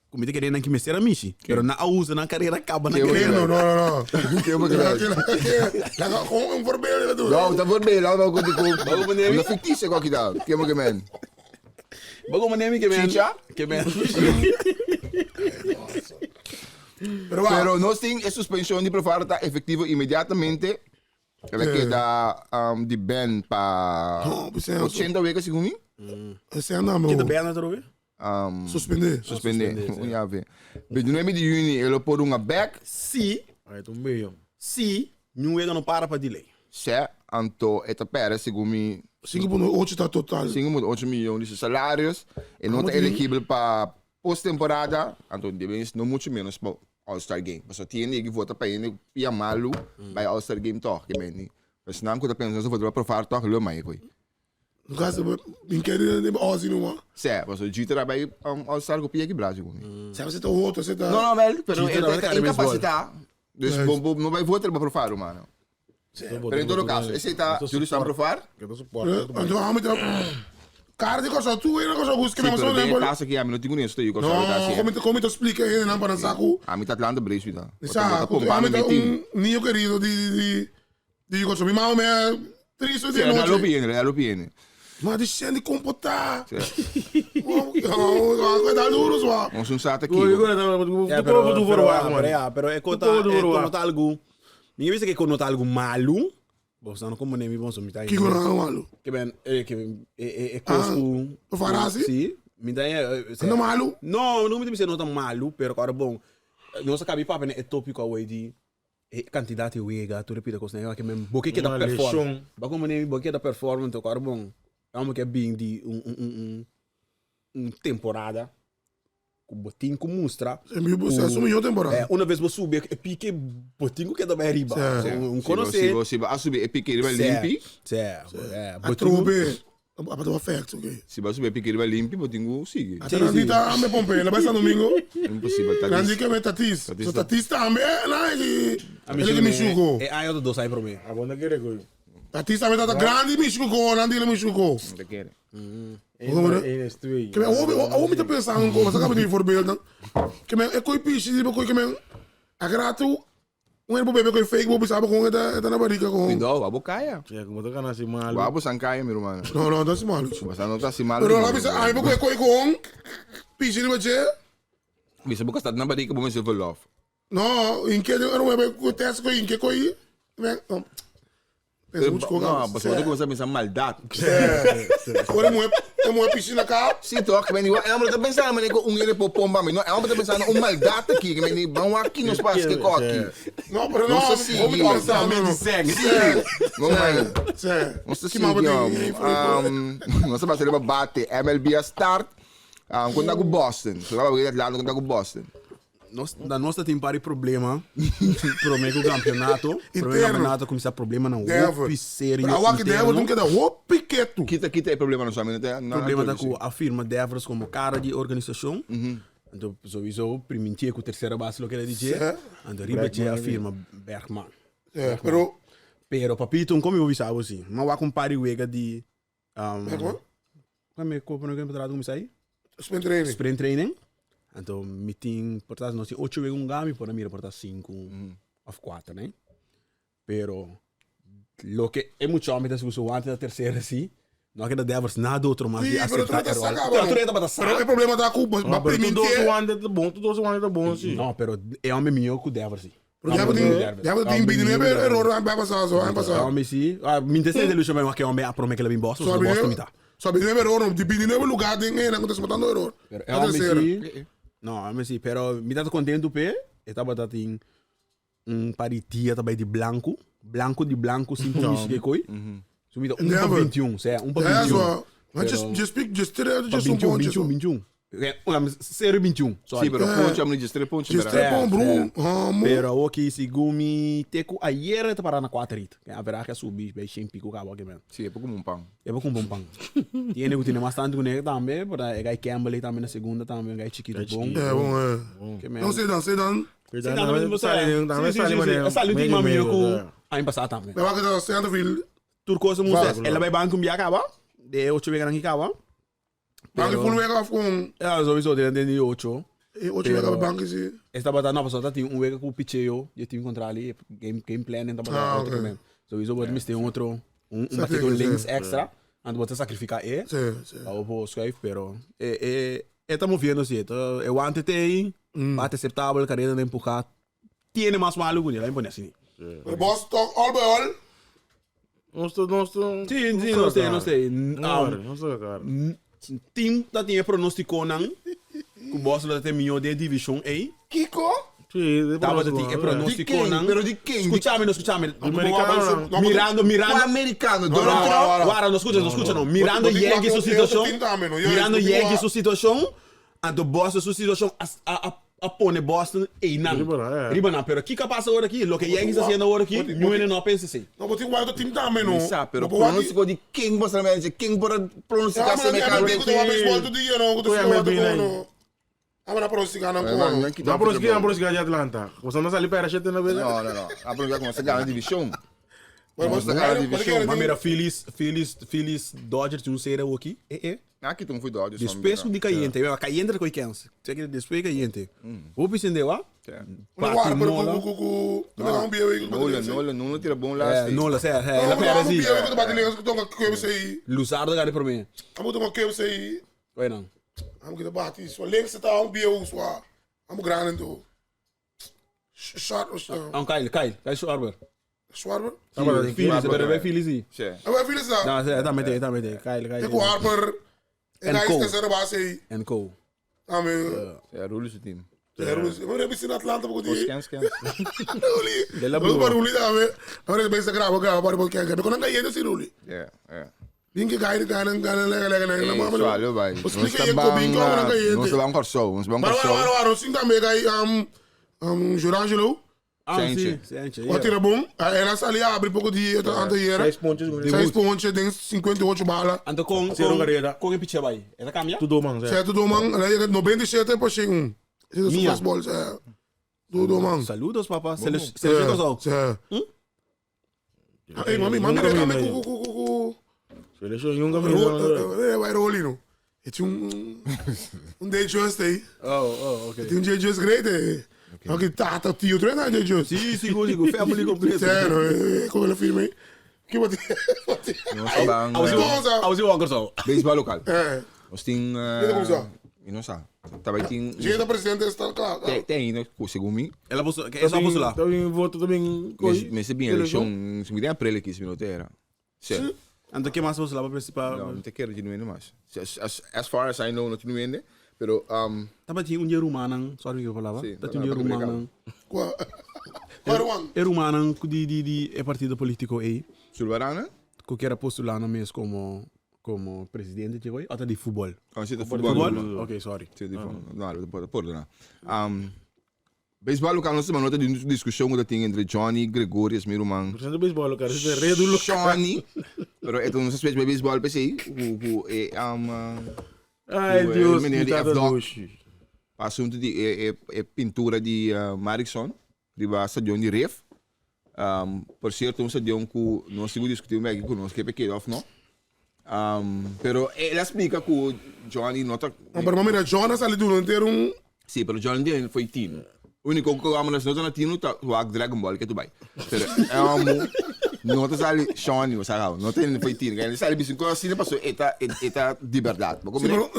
cu mi ta kere nan ki mester a mishi pero nan a usa nan carrera caba nan Ke carrera. No, no, no, no. Ke bo kere? Laga gewoon un voorbeeld dat doen. No, ta voorbeeld, laat maar goed komen. Una ficticia ko kita. Ke mo ke men? Bo como nemi ke men? Chicha? Ke men? Pero, wa, Pero nos tin e suspension di Profar ta efectivo inmediatamente. El a keda um, di ban pa No, pues, eh, 80 weken segun mi. ese anda Kita me. bena trobe? Um, Suspende. suspende. Ja, ve. 29 di juni el lo por un back. Si, Ai, tu meio. si, nyun wega no para pa delay. Se, anto e ta perde segun mi 5.8 ta total. 5.8 miljoen di su salarios. E no ta elegibel pa posttemporada. Anto debe no mucho menos pa All-Star Game. Paso tiene que vota pa ene pia malu bij All-Star Game toch, que men ni. Pues nan ku ta pensa so vota pa profar toch lo mai koi. No caso, in che de Ozzy no ma. Se, paso Jeter bij All-Star ku pia que Brasil. Sabe se ta outro, se ta. No, no, wel, pero Jeter ele era tá cara de beisbol. incapacitado. Dus bom, bom, no vai votar pa profar, mano. Pero en todo caso, esse tá Julius San profar. Que tu suporta. Anto hami ta Cara de cosa tu era cosa busca Sim, na pero maçã tem né? caso aqui, a mim não tenho nem isso aí, No, como te como te explica aí não para saco. A mim tá Atlanta Braves, tá. Sa, pompando hami ta mi team. un niño querido di di di cosa mi mamma me triste Sì, di lo noche. viene, lo viene. Ma di scendi comportar. Sì. Oh, da duro so. Non sono stato Tu aqui. tu como tu verwacht, man. Ja, pero é conta, Tu como tu é verwacht. conta algo. Ninguém pensa que conta algo malo. Bom, senão como nem me bom, so me tá Que não malo. Que ben, é que é é é cosco. O farasi? Sim, me dá é. Não malo. No, não me disse não tá malo, pero agora bom. Nós acabei papo né, é tópico away de quantidade de wega, tu repita coisa, né, que men boque que da Uma performance. lexão. Ba como nem boque da performance, agora bom. Amo que é bem de um um um um temporada. Com botinho com mostra. Mi você assume eu temporada. É, uma vez vou subir, é pique botinho que da bem riba. Certo. Um conhecer. Se você subir e pique ele vai limpi. Certo. É, A trobe. A para o afecto, ok. Se você subir e pique ele vai limpi, botinho sigue. A Nandita me pompe, ela vai São Domingo. Impossível, tá? Nandi que me tatis. Tatis So tá. tatis também, lá que ele que me chugou. É, aí eu dou sai para mim. A banda quer coisa. Tatis também tá grande me chugou, Nandi ele me chugou. Quer. Como né? Eén is twee. Que me o o me tá pensando como, você acaba de voorbeeld Que me é coi piche, tipo coi que me agrato. Um erbo bebê coi fake, bo sabe com eta eta na barriga com. Cuidado, a bocaia. Ja, como tu kana si malo. Vamos sancaia, meu irmão. Não, não, tá se malo. Você não tá se mal. Pero lá bisa, ai bo coi coi com piche ni bache. Bisa boca está na barriga, bom silver love. No, in que eu não bebê com teste coi in que coi. Não. Pensa muito com Não, você vai começar a pensar maldade. Ora mo é mo piscina cá. Sim, toch? Ik ben niet, en omdat pensando, maar ik um ele po pomba, maar no, en omdat pensando um maldade aqui, que men vamos aqui nos passos que aqui. Não, pero não, Nossa, vamos sim. pensar, não. Não, mano. Sim. Nossa Que mal sim, nossa vai ser bate MLB a start. Um, conta com Boston. Só vai ver lá conta com Boston. Nós, da nossa tem pari problema. Problema com o campeonato. Problema com o Interno. campeonato começar problema não. Denver. Opi sério. A Waki Denver interno. nunca dá o piqueto. Kita kita é problema no somente não. Problema tá com a firma Devers como cara de organização. Então, sowieso, primeiro com terceira base, lo que ele dizer. Então, riba a firma Bergman. É, pero Pero, papito, como eu avisava assim, mas eu compare o ega de... Um, Bergman? Como é que eu não começar aí? Sprint training. Sprint training. Então, meeting, portas, não sei, oito vezes um gami, por mira, portas cinco of quatro, né? Pero, Loke e mucha homber ta usa wante ta tercera si, no a keda Devers nada otro mas di Sí, pero acepta tur e ta rol. saca, Pero mano. tur tabata sa. Pero e problema ta ku No, ba pero tu dos primintié. wante ta bon, tu dos wante ta bon, si. No, pero e homber mihó ku Devers si. Pero ya tin, ya tin 29 error aña pasado, so aña E pasado. homber si, ah, mi ta sinti ilusion wak e homber a prome ke lo bin Boston, So so Boston mi ta. So 29 error, di 29 lugar den e nan ku ta matando error. Pero e Ta homber tercera. si, no, e homber si, pero mi ta contento p'e, e tabata tin Un par di dia ta bai di blanco, blanco di blanco sin por mishi ke koi. So mi ta un pa Never. 21, sea, un pa Ja, 21. so. Maar Pero- just, just pick, just tre, Pa just un 21, ponche. 21, 21. Eh, Zero 21, sorry. Sí, pero ponche, amo just tre ponche. Just tre Ja, pon, bro. Hamo. Pero awor ki segun mi te ku ayer ta para na 4 rit. Ke averaje a subi bij 100 pico cabo aki men. Sí, é como un pan. E por cumpra un pan. Tiene ku tiene mas tanto ku nega tambe, pero e gai Campbell tambe na segunda tambe, un gai chikito bon. Ja, bon, eh. Ke men. No, se dan, se dan. Sí, tambe bo sa. Sí, sí, sí, sí. E sali un team amigo ku aña pasá tambe. Maar wat is dat? Centerfield. Tur cosa musta. El a bai banco un bia caba. De ocho weganan ki caba. Bank full wega of con Ja, sowieso, den den di ocho. ocho wega bij bank is hij. E tabata no, pasobra ta tin un wega ku picheo, je team kontra ali, game game plan en tabata Ah, otro oké. men. Sowieso bo mester un otro, un un Sa batidor teken, links sí. extra, anto bo ta sacrifica e, Sí, sí. pa bo por schuif, pero e e e ta moviendo si, e ta e wante te ei, bate aceptabel, carrera den empuja, tiene mas malo ku ne, la impone asina. Maar Bos toch all by all. Nos ta, nos ta. Sí, sí, nos ta, nos ta. No, nos ta cara. Team ta tin e pronósticonan ku Boston lo ta tin mihó den e divishon ei. Kiko? Sí, de Tabata tin e Di pronósticonan. ken? Pero di ken? Skuchami, no skuchami. Americano. Mirando, mirando. Kua americano? No, Donald Trump? no, Wara, no skucha, no skucha no. Mirando Bo tin Yankees su wak otro situashon. team tambe, no? Juist, Mirando bo tin Yankees wak- su situashon, anto Boston su situashon a a a pone Boston einan. Riba nan, ja. Riba nan. Pero kiko a pasa ora aki? Loke Yankees ta hasiendo ora aki, niun hende no a pensa esei. No, bo tin wak otro team tambe, no? Mi sa, pero Bo por wak- pronóstico di ken bo sa mensje? Ken por a Ja, pronostica maar dan semejante? MLB ku ta wak baseball tur dia, no? Ku ta Koe scoa MLB tur nee. no. Aba na pronostica nan Eh, ku, man, no. nan kita No, pronostica, futbol. pronostica di Atlanta. Bo sa no sali pera shete na vez. No, no, no. A pronostica como se gana división. Maar Nos ta gana división. Ma mira Phillies, Phillies, Phillies, Dodgers tin un serie awoki. Eh, eh. Aki tun fui Dodgers. Despues ku di cayente, mira, cayente ta koe kens. Seki di despues cayente. Hopi sende wa? Wara, pero ku, ku, ku, ku, ku, un bia wey, ku Nola, Nola, Nola tira bon laatste. Eh, Nola, sè, eh, No, la ku pera un si. bia wey, ku ta bati links, ku tonga KFC. Luzardo gana prome. Amo tonga KFC. Koe nan. Amo kita bati, so links ta un bia wey, so, amo grande to. Short, An Kyle, Kyle, Kyle Schwarber. Schwarber? Phillies, pero bij Phillies si. Sè. Amo Phillies da. No, sè, ta mete, ta mete. Kyle, Kyle. Ku Harper. En En hij is Cole. tercera base. En Co. Ame. Ja, Roel is het team. Ja, Roel. We hebben in Atlanta ook die. Skens, skens. Roelie. De la Roel, Blue. maar Roelie daar, we. We hebben best graag, graag, maar ik kijk. Ik kon een gajende si Roelie. Ja, ja. Binke gaire gaire gaire lega lega lega. Hey, Suave, bai. Os Nos explica ta aí bang, ko binke na nos gajende. ta bang Kòrsou, nos bang Maar waar Kòrsou. waar waar, sing daarmee gai Jurangelo. Ah, Seintje. si, Seintje, Wat ja. tira bom. Ela sali abre pouco de anterior. Seis pontos. Seis pontos, tem 58 bala. Anto kon, Zero kon, carrera. kon e pichea bai. E ta cambia? Tudo man, zé. Certo do man, ela chega 97 por 1. Esse é o Mia. fastball, é. Do man. Saludos, papa. Seleção Kòrsou. É. Ei, mami, mami, Nunca vi, mami, né? ku ku ku ku. Seleção nunca vi. Vai rolino. E tinha um day just aí. Oh, oh, ok. Tinha um day just great aí. Ok, tata, tio, treina day just. Si, sigur, sigur. Family completo. Sério, como ela firme. Que bate. Nos ta bang Awo si Walker so. baseball local. É. Nos tin Mira como sa. Mi no sa. Tabay tin Chega presidente está claro. te te ainda segun mi. Ela posto, é só postula. Também voto também. Mester bin eleccion, si mi tin april aki, si mi no te era. Si. Anto ke mas postula pa principal? No, mi te kere di nuende mas. As, as far as I know, no tin nuende. Pero, um, Taba tin un di e rumannan, sorry ku palabra, Sí, ta tin un di e no, no, rumannan. Kua? Kua ruman? E rumannan ku di di di e partido politico ei, Sulvarana? ku kier a postula nan mes komo komo presidente dje hoy, ota di futbol? Oh, sí, di futbol. Futbol? Ok, sorry. Sí, di futbol. No, no, pordona. Um, Beisbal local nos semana tin un discusion cu ta tin entre Johnny Gregorius mi ruman. Presidente beisbal local, ese es redu local. Johnny, pero e ta un sospecho bij beisbal p'esey cu cu e um, Ay cu e Dios, meneer mi di tata F-Dog dushi. pa asunto di e e e pintura di Marikson riba stadion di Rif. Um, por cierto un stadion cu nos tin cu discuti un beki cu nos ke pe keda of no. Um, pero el a splica cu Johnny no ta No, pero mira, John a sali duna entero un... Sí, pero John Deere foi tino. Único cu amo nas no ta na tino ta wak Dragon Ball ke tu bai. Pero amo No ta sali Shawnee, o sa no ta foi tino. Kaya sali bisin ko asina paso eta eta di berdad. Bo Sí, pero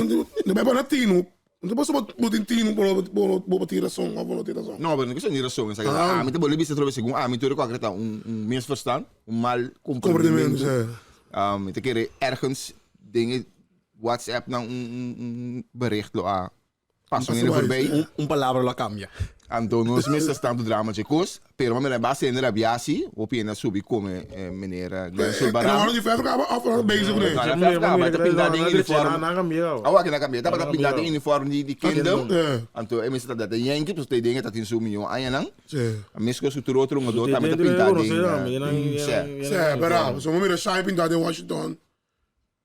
no bai pa tino. No paso bo tin tino bo bo bo tin razón of bo no tin razón. No, pero no cuestión di razón, esa ah. Ami te boli bisa trobe segun ami tur ko ta un un misverstand, un mal comprendimiento. Um, te kere ergens dingen WhatsApp na un, un, un bericht lo a Pasa un hende voorbij. Un, un palabra lo a cambia. Anto nos mester tanto drama dje cos, pero ma mira basta hende rabia si, hopi hende a subi come eh, meneer eh, Glenn En Sulbaran. ahora di vijf kaba of ahora bezig No, nee. na vijf kaba, ta pinta den uniform. Na cambia. Awa que na cambia, tabata pinta den uniform di di Kingdom. Eh. Anto e mester ta den Yankee, pues te den ta tin su miljoen añanan. Sí. Mescos cu tur otro hungador tambe ta pinta den. eh, Sí, pero so mira Shai pinta den Washington.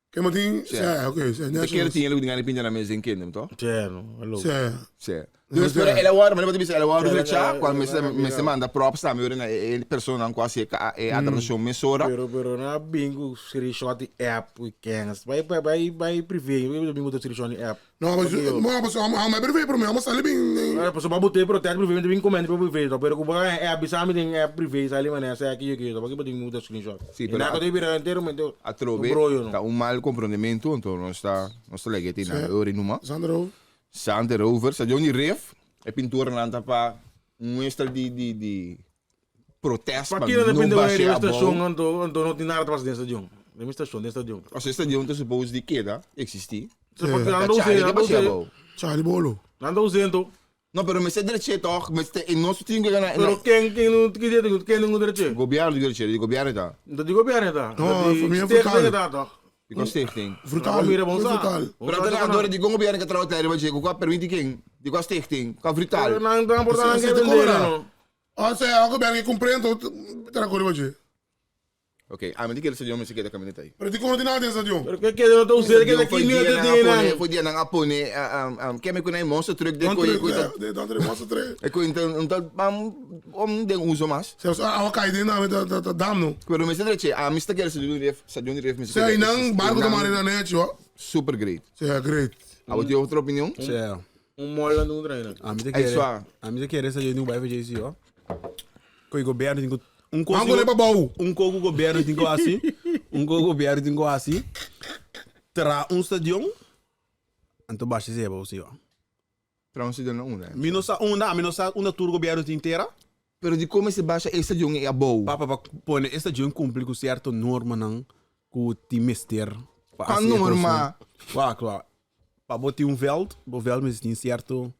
Ke mo tin, Sí. sí, ok, sí, Te kere nationals. tin el ku pinta na mes den Kingdom, toch? Che, no, hallo. Sí. Sí. Dus pero el award, maar wat bisa el award Ja, recha, ja, kwal ja, mester ja, mester manda props tambe ora na e e persona ku hasi e ka- e adaptacion mesora. Pero pero na bingo screenshot di app we kennis. Bai bai bai bai privé, we bingo de screenshot di app. No, maar zo, maar zo, hou mij privé pro mi, hou sali bin. Eh, paso babu te protect privé, bin comment pro privé, to, pero kuba app bisami ding app privé, sali mané sa ki ki, to, bakit ding muda screenshot. Sí, pero na ko te bira entero mento. Atrobe, Broyo, ta no. un mal comprendimento, anto nos ta nos ta lege tin na ori numa. Sandro. Sander Rover, sa Johnny Riff, e pintura nan ta pa muestra di di di protest pa Pakira no depende bashe da abou. station anto anto no tin nada pas den stadion. Den station, den stadion. Als e stadion ta suppose di keda existi. So pakira Ta ando Charlie usendo, ke ando bashe usendo. abou. Charlie Bolo. Ando usendo. No, pero mester dreche toch, mester e nos tin ke gana. Pero ken ken no ken ken no dreche. Governo di dreche, di governo ta. Dat di governo ta. No, voor mij vertaal. ta toch. Di qua stichting. Vrutaal. Mira, bom sa. Vrutaal. Pero dat er door di governo ke trouw tijd want je qua permiti king, di qua stichting, qua vrutaal. Nang dan por dan Is ke het de vender cobra? no. Ah, sei, ook ben ik comprendo, tra corre hoje. Oké, ah, maar die keer stadion mester keda caminata aí. Pero die kon het niet in stadion. Pero ke ke no to usendo ke Foi ki ni dia te nang tin apone, nang. foi dia nang apone, ke me kunai monster truck de Dan koi terug, koi eh, dan terug was het terug. Ik kon een dat bam om den uso mas. Zelfs ah, oude kai na met dat dat dam no. Pero mester dreche, ah, mester keer stadion ref, stadion ref mester. Sei nang barco de marina net, joh. Super great. Sei, great. Ah, wat je outra opinião? Tja. Un mola no treino. A mi te Ay, kere. zwaar. A mi te kere sa nu bij VJC, hoor. Koi governo tin un Mango le babau. Un kogo governo tin ko assim. Un kogo governo tin ko assim. Tra un stadion. Anto baixo se ba hoor. Trouwens, dan una. Mi no sa unda, mi no sa unda tour governo tin tera. Pero di come se baixa e stadion e abou. Papa pa pone stadion cumpli com certo norma nan ku ti mister. Pa Qua assim é norma? cos, né? Wa, klaar. Pa boti um veld, bo veld mas tem certo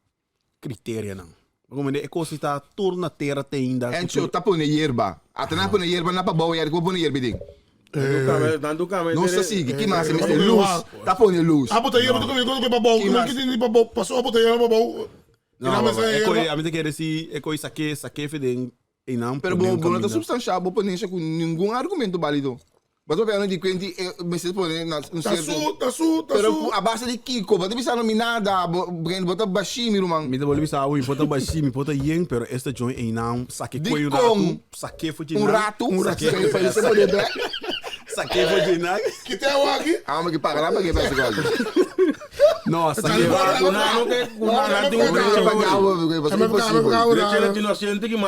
criterio nan. Como é coisa está tour na terra tem ainda. En zo tapo ne yerba. Atena pone yerba na pa bouw, ja, ik wil pone yerba ding. Dando kame. Non sa sige, ki mas eh, mester eh, luz. eh, Tapo ne luz. Ah, botei, eu tô comigo com babau. Que Não mais? que tem babau. Passou a botei babau. Não, Não, mas é é coi, a mim te quer se é coi saque, saque fedem e não. Pero bom, bom, não tá substancial, bom ponência com nenhum argumento válido. Mas eu pego de quente, mester pone na um Tá certo. su, tá su, tá Pero su. a base de Kiko, bota bisa nominada, bota bashimi rumang. Mi te boleh bisa mi pota baixi, mi pota yen, pero esta joint e não saque Di coi um com rato, saque foi Um rato, um um rato, rato, você poder ver. saque foi de nada. Que tem o aqui. Ah, mas que paga lá, paguei pra esse cara. Nossa, Tá saque.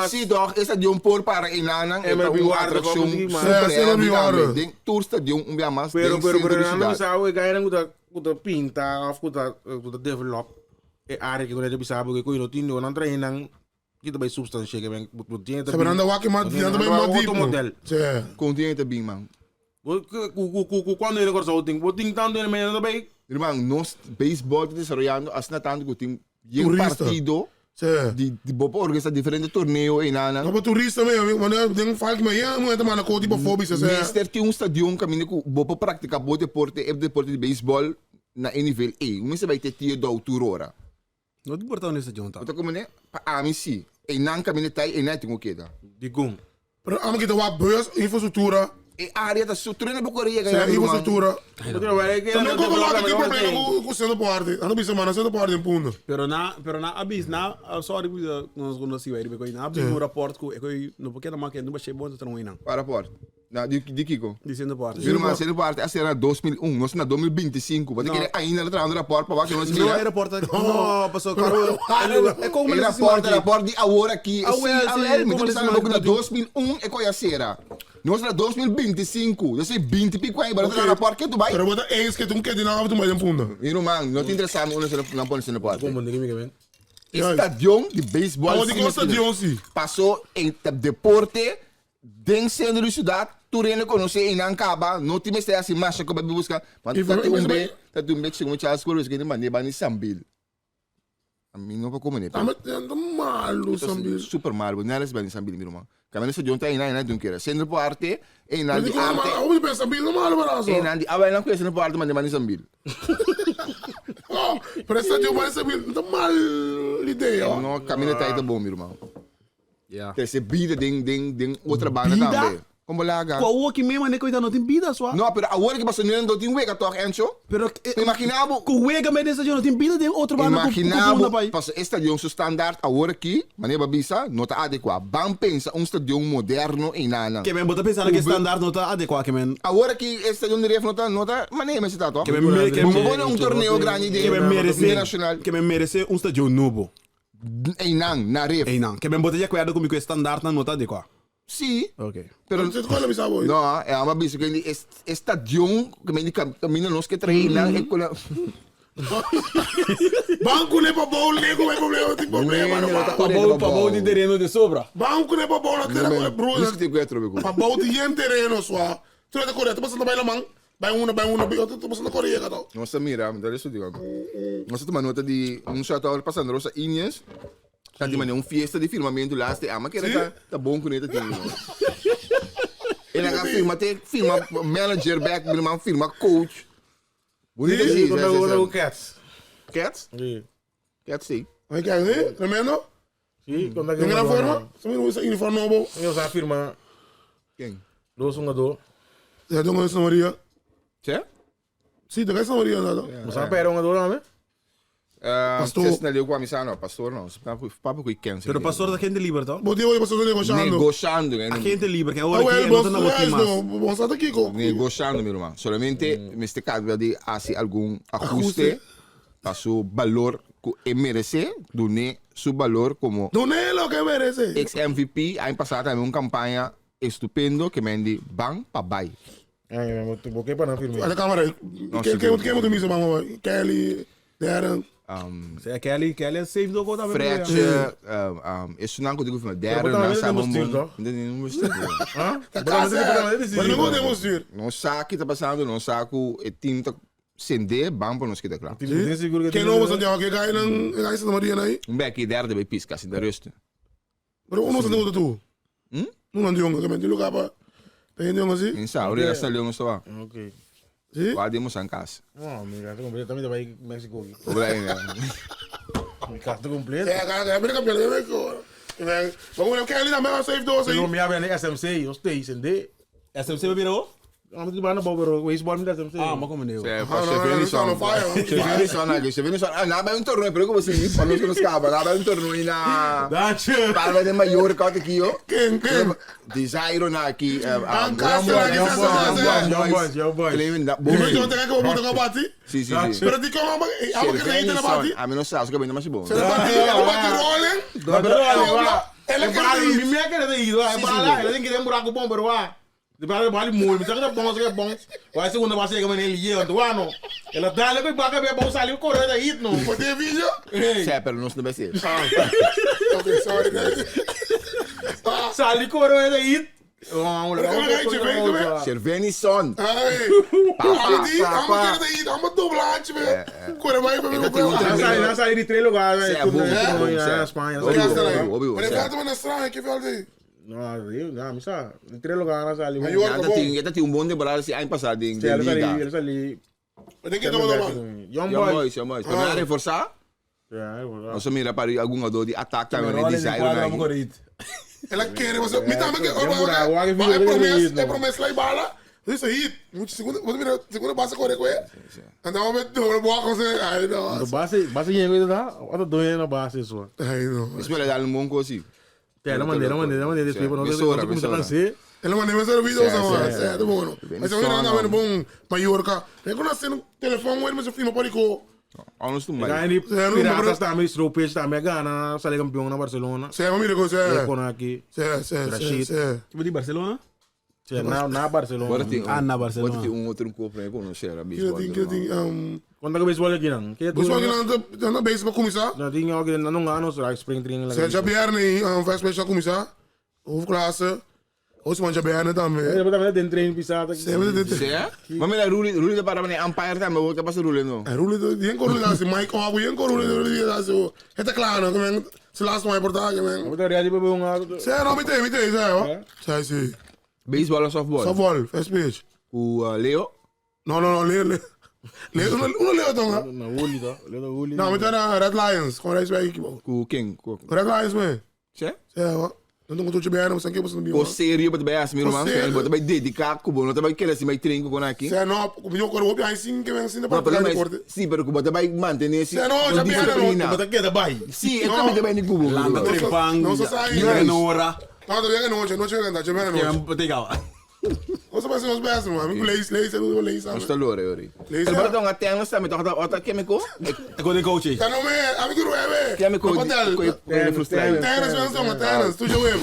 Sim, toch, is dat jong por para inanang, é MLB uma Water, atração como die, man. super Ja, MLB heavy Water. também. Denk toerstadion, um dia mais, Pero denk pero centro pero de não cidade. sabe que era kuta kuta pinta of kuta kuta develop e área que kuta sabe que kuno tin no treino kita by substance que ben but tinha Ze hebben aan de wakker, maar die aan de maar diep. model. Tja. Continente bem, man. Ku ku ku quando ele corsa o ting o ting tanto ele me bem Irmão, nós baseball tá desenvolvendo, assim tanto que tem um Turista. partido Tja. de de bobo organiza diferente torneio e nana. Maar toeristen mee, want ik denk vaak maar ja, moet maar naar kort tipo fobisch is. Mister tem um stadion caminho com bobo prática bo deporte, é deporte de baseball na nível E. Um vai ter tio da altura. Não te importa onde esta joint tá. Então como né? Pa a mim sim. E não caminho tá e não tem o que dá. de gum Maar am ik de wat beurs infrastructura, E área da sua treino bo Coreia ja, ganhar. infrastructura. Também Também como lá que tem problema com o centro parte. Não bisa maar, centro parte em Punda. Pero na, pero na abis na, ah, sorry, nós quando se vai, porque na abis no rapport com, é que não porque na máquina não vai ser bom treino não. Para porta. Na de de Kiko. Dizendo parte. Viu, mas sendo parte, essa era 2001, nós na 2025. Mas Não. que ainda não traz rapport para baixo, nós Não era porta. Não, passou. É como Era eles porta, rapport de agora aqui. Ah, Sim, well, ah, sim, well, como mas eles tu sabe que na mandam. 2001 é qual é a cera. Nos na 2025, dus e 20 pico aña, pero ta rapport ke tu bai. Pero bo ta eens ke tun kedi nan af tu bai den funda. Mi ruman, no ta interesa mi unda nan pone sende porte. Como ndi mi men. Stadion di baseball. Awo di kon stadion si? Paso e ta deporte den centro di ciudad, tur hende conoce y nan caba, no tin mester haci masha cu bai busca. Want ta tin un be, ta tin un be segun Charles Cuervo, esaki mande bani Sambil. Mi no por come ne. Tame ta malo Sambil. Super malo, nergens bani Sambil mi ruman. Caminda stadion ta einan einan dun kere. Centro por arte, einan di arte. Awo mi pensa Sambil no malo barazo. Einan di awe nan kue centro por arte mande bani Sambil. Oh, pero stadion bani Sambil no ta mal idea. No, caminda ta ta bon mi ruman. Ja. Trece bida den den den otra banda Bida? tambe. Kon bo laga? Ku awor ki mema neko ita no tin bida swa. No, pero awor ki paso no tin wega toch, Encho? Pero Imagina bo. Ku wega me den stadion no tin bida den otro banda ku ku Imagina funda bo, bai. paso e stadion su standaard awor aki, manera bo a bisa, no ta adekua. Ban pensa un stadion moderno einanan. Ke men bo ta pensa na ke standaard no ta adekua ke men. Awor aki e stadion di ref no ta no ta manera mester ta toch? Ke men mere ke Bo pone un torneo grandi den ke men merese internacional. ke men merese un stadion nobo. Einan, na ref. Einan. Ke men bo ta di akuerdo ku mi ku e standaardnan no ta adekua? Sí. Ok. Pero Pero kua lo bisa bo? No, e amo a bisa ku e e stadion ku men di kaminda nos ke trae einan e kula. Ban kuné pa bou lego bai problema tin problema No, no ta ruman. Pa bou pa bou tin tereno de sobra. Ban kuné pa bou na tera ku e broer. Diskutí ku e atrobe ku. Pa bou tin yen tereno sua. Tur e ta kore ta pasando bai laman. Bai una bai una bai otro ta pasando kore yega to. Nos ta mira, mi ta diskutí ku. Nos ta tuma nota di un shout out pa Sandra Rosa Inies. Ta di manera un fiesta di firmamentu laatste ama kere ta ta bon kuné ta tin no. E nan a firma te firma manager back mi man firma coach. Bonito Sí? si, Kon sí, sí, ta sí. ku cats. Cats? Sí. Cats sí. Ay kijk, sí? Tremendo. Sí, kon ta Den gran forma. Sa mira usa uniform nobo. Yo sa firma Ken? dos hungador. Ja, dongo Santa Maria. Che? Sí, te Santa Maria nada. Bo sa pera hungador tambe? Pastor. Pastor. Na leu ku amisa no, pastor no. Papi ku ken. Pero pastor ta gente liber toch? Bo diego pastor negociando. Negociando. eh, Agente liber, que Ah, ahora wel, aquí no bos, ta na botin mas. no, bos sa kiko. Negociando, mi ruman. Solamente mester cambia di haci algun ajuste pa su balor cu e merece, dune su balor como Dune lo que merece. ex MVP. Aña pasado tambe un campaña estupendo que men di ban pa bay. Ay, mi amor, bo ke pa nan firme. Ada cámara. No, Que seguro. que que mo misa bang Kelly, Darren. Sea Kelly, Kelly é safe do gol tambe. Fredje, esunnan ku tin ku firma. Darren, Pero nan bo sa tambe bon den bon. bestuur, Den bestuur. Ha? Ta casa. Pero no den bestuur. Nos sa ki ta pasando, nos sa ku e team ta sende, ban pa nos keda kla. Que nobo Santiago que gai nan gai Santa Maria nai. Un beki derde bay pisca, sinta rusten. Pero uno sa tengo tu. Uno ndi jongen, que me lugar pa. Pe ndi jongen si. In sa, ora sa leon sto. Ok. Si. Wa demos an cas. No, mi casa completo también te va a ir México. Obra aí, né? Mi casa completo. É, cara, é campeão, é campeão. Vamos ver Kelly também vai safe doce Yo aí. mi habla en SMC, yo estoy sende. SMC ba biro? Amo di bana bobo, baseball mi SMC. Ah, maar kom meneer. É, Ah, não, não, não, não, fire. Cheveni aqui, Cheveni ah, na vai um torneio, pero como assim, para nós que nos caba, na vai um torneio na Dacho. Para de Mallorca aqui, ó. Quem, quem? Desairo na aqui, Ancaster, aqui, Young boys, young boys. Digo, eu tenho que vou botar bati. Sim, sim, sim. Pero di como amo que tem na bati. A mim não sabe, que bem mais bom. Se bati, ela bati rolling. Ela quer Mi mi quer de ir, vai lá, ela tem que ter um buraco bom, pero va. De para vale muito, me saca bom, saca bom. Vai segunda vai ser que ele ia, do ano. Ela dá le baca bem bom saliu correr da hit no. Pode vídeo? Sim, pero não se deve ser. Ok, sorry guys. Sali correr da hit. Cheveni Son. Ai. Amo di, amo quer de ir, amo doblante, velho. Corre vai para Eu tenho um Não sai, sai de três lugares, Sim, é bom, é bom, na sim. Espanha. Óbvio, óbvio, Mas sim. ele tá na estranha, que velho. Não, eu, não, me sabe. De três lugares sali. Mas eu- Ela tem, ela tem um bom temporada assim, ano passado em Ela sali, Liga. ela sali. Mas tem que tomar tomar. Young Young boys. boys, young boys. Também a reforçar. Ja, Nós mira para algum jogador de ataque também, né? Desairo na. Ela quer, você me também que Eu é promessa, é promessa lá e bala. Isso aí, muito segunda, você mira, segunda base corre com ele. Então, eu vou boa com você. Ai, não. Base, base yengo da, ota doyen na base só. Ai, não. Espera dar um bom coisa. Ela maneira, maneira, maneira, depois não Misora, não misora. cansei. Ela mandou me o vídeo, Sim, sabe? sim. Certo, bom. Mas eu não andava bom Mallorca. Eu conheci no telefone, mas eu filmo para com. Olha tu mais. Ganhei não, Piratas também, Stropes também ganha, sale campeão na Barcelona. Sim, mira com E você. com aqui. Sim, sim, sim, Rashid. sim. Tipo de Barcelona? Sí, na, na Barcelona. Bora tin, Ah, na Barcelona. Bora tin un otro un koop na conocer a Kila baseball. tin, kila tin, Konta ku baseball aki nan? Ke Baseball aki nan ta, nan ta bezig pa kuminsá. No tin aki nan no gano so spring training. Sera djabièrnè i first pitch a kuminsá. Hoofdklasse. Otro siman djabièrnè tambe. Bo tambe ta den train pisá ta. Semi ta den train. Sea? Ma mira Ruli, Ruli ta para mane umpire tambe, bo ta pasa Ruli no? Ruli ta, yen ko Ruli ta hasi, Mike Obu, yen ko Ruli Ruli ta hasi, e ta kla no, kimen, su laatste man e por ta, kimen. Bo ta ready pa bay un auto? Sea no, mi te, mi te, sea ho. Sea si. Baseball of softball? Softball, first pitch. Ku Leo? No, no, no, Leo, Leo. Leo, uno, uno Leo tonga. Na Huli to, Leo ta Huli. No, mi ta na Red Lions, kon Rijswijk ekipo. Ku ken? Ku Red Lions me. Che? Sea ho. No tengo tochi bene, mo sanke boso Ko serio bo ta bai hasi mi ruman? serio. Bo ta bai dedica ku bo no ta bai keda sin bai train ku kon aki? Sea no, ku mi kore hopi aña sin ke ven sin No, ta pero practica mas, deporte. si, pero ku bo ta bai mantene si Sea no, un ya bene no. disciplina. Bo ta keda bai. Si, e No. tambe ta bai ni ku bo. Landa mi ruman. trepang. No, so sabi. Yega na ora. No, ta bien anoche, anoche ven, ta bien anoche. Ke te Nos a nos best, man. Mi ku lees, lees, mi lees. Nos ta lore, ori. Lees, El bora tonga tennis tambe, toka ota kemiko. E ko den coach. Ta no me, ami ku ruebe. Kemiko. Hotel. Ko ko frustrado. Tennis, men songa tennis. Tu je web.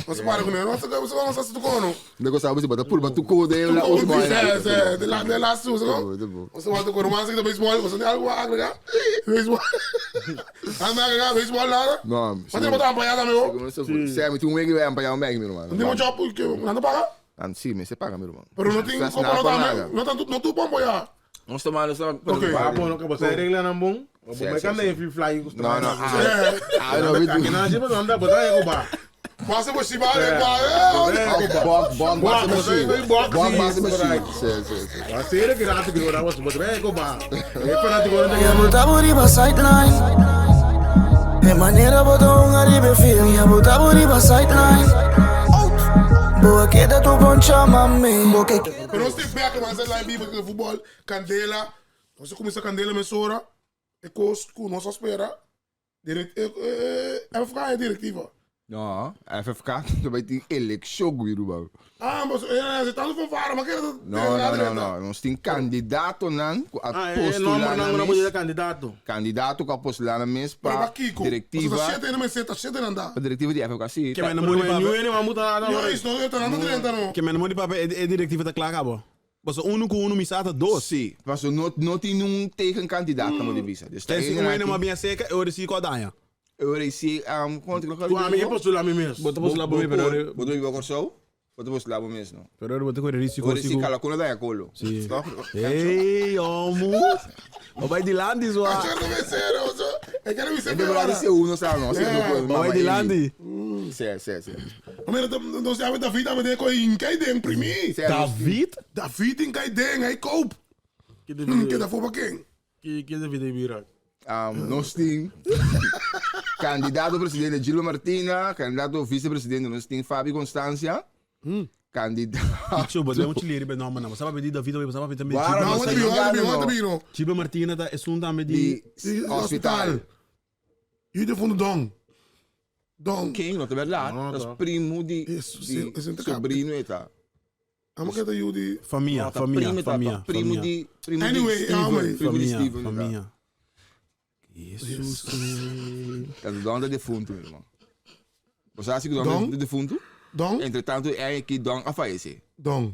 Nos para ku ne. Nos nos nos sa tu kono. De ko sabe si bota purba tu ko de la Tu última. Se, se, de la de la su, no? Nos para tu kono, mas que baseball, nos algo agrega. Baseball. Anda agrega baseball nada. No. Mas te botar apanhar também, oh. Se mi tu un wegi vai apanhar un bag, mi hermano. Não tem job que não paga. Ah, sí, me se paga, mi hermano. Pero no tem como no também. No tanto no tu pombo ya. Nos tomando, nos Ok. Ah, bom, que você regla não bom. Bom, mas quando é free fly, No, no. Ah, no, vi Aqui não, tipo, não dá, botar aí, ba. Passa por cima, né? Bok, bok, bok, machine. Bok, Bok, bok, machine. Sí, sí, sí. A série que rato que eu você botar aí, ba. É fanático, não Ya bota buriba sideline. E manera bota un aribe film. Ya bota buriba sideline. Boa queda tu poncha mami. Boa Pero nós tem back, mas lá em Biba que futebol, Candela. Nós começa Candela mesora. E cos ku nós espera. Direct, FK é diretiva. No, FFK também tem eleição, Guiruba. Ah, mas é, você tá no fanfara, mas que No, no, no, no. Nós tem candidato nan, a Ah, é, não, postular não, na não podia mes. candidato. Candidato que a postular na mes Para para Kiko. diretiva. Você tá sete, não, mas tá sete não dá. A diretiva de FFK, sim. Ke tá. men namori Mas pape. não é uma nada. Não, isso não, tá não 30 não. Ke men namori pape e directiva ta klaar cabo. Mas uno com uno misata dos. Sim, mas não, não tem um tegenkandidaat na meu visa. Dus Tem um ene uma bem seca, eu reci com a danha. Eu reci, quanto que eu Tu amigo postula a mim mesmo. Bota postular para mim, pero Botou em Corso? Botou postular para mesmo. pero eu bota com risco Eu reci calacuna da colo. Sim. Toch? Ei, homo. O vai de landi zoa. Quero vencer, eu sou. Eu quero vencer. Eu devo lá ser uno, sabe? Não, É. O vai de landi. Sim, sim, sim. Mas não se abre David, mas tem coisa em cai imprimir. David? David em cai den, aí cope. Que Que da for para quem? Que que David vira. Nós tem candidato a presidente Gilo Martina, candidato a vice-presidente nós tem Fábio Constância. Candidato. Tio, bota um chilheiro bem não, mano. Sabe pedir David, sabe pedir também. Guarda, Não, Não, onde vi, onde vi, onde vi, não. Chiba Martina tá é um também de De hospital. E de fundo Dom. Dom. Quem? Não, é verdade. Não, Das tá. primo de, Isso, de sim, esse é sobrinho e tal. Amo que tá Yudi. família, Não, tá família, primo, tá, família, tá, primo família. de primo Anyway, de Steven, ah, mas- primo de Família, Steven, tá. família. Jesus. Tá do dono da defunto, meu irmão. Você acha que o Dom? dono do defunto? Dom? Entretanto, é que Dom a falece. Dom.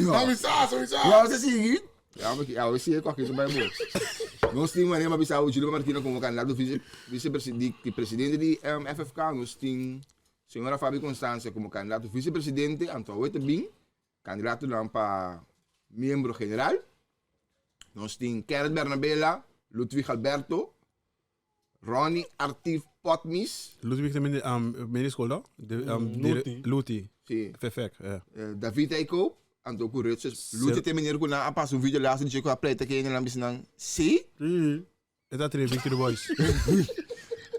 Não, me sabe, me sabe. Não, você seguir. Ja, maar ja, we zien ook iets bij me. Nós temos uma bisa o Júlio Martino como candidato vice vice-presidente presidente de FFK, nós temos senhora Fábio Constância como candidato vice-presidente, Antônio Bin, candidato lá para membro general. Nós temos Kenneth Bernabela, Ludwig Alberto, Ronnie Artif Potmis, Ludwig também de um, school, não? De, um, Luti. Luti. sim, Fefek, é. David Eiko, Anto Kuretses. Ludwig tem meneer que na passa um vídeo lá, se que a pleta que ele lá não sim. Sim. É da trein Victory Boys.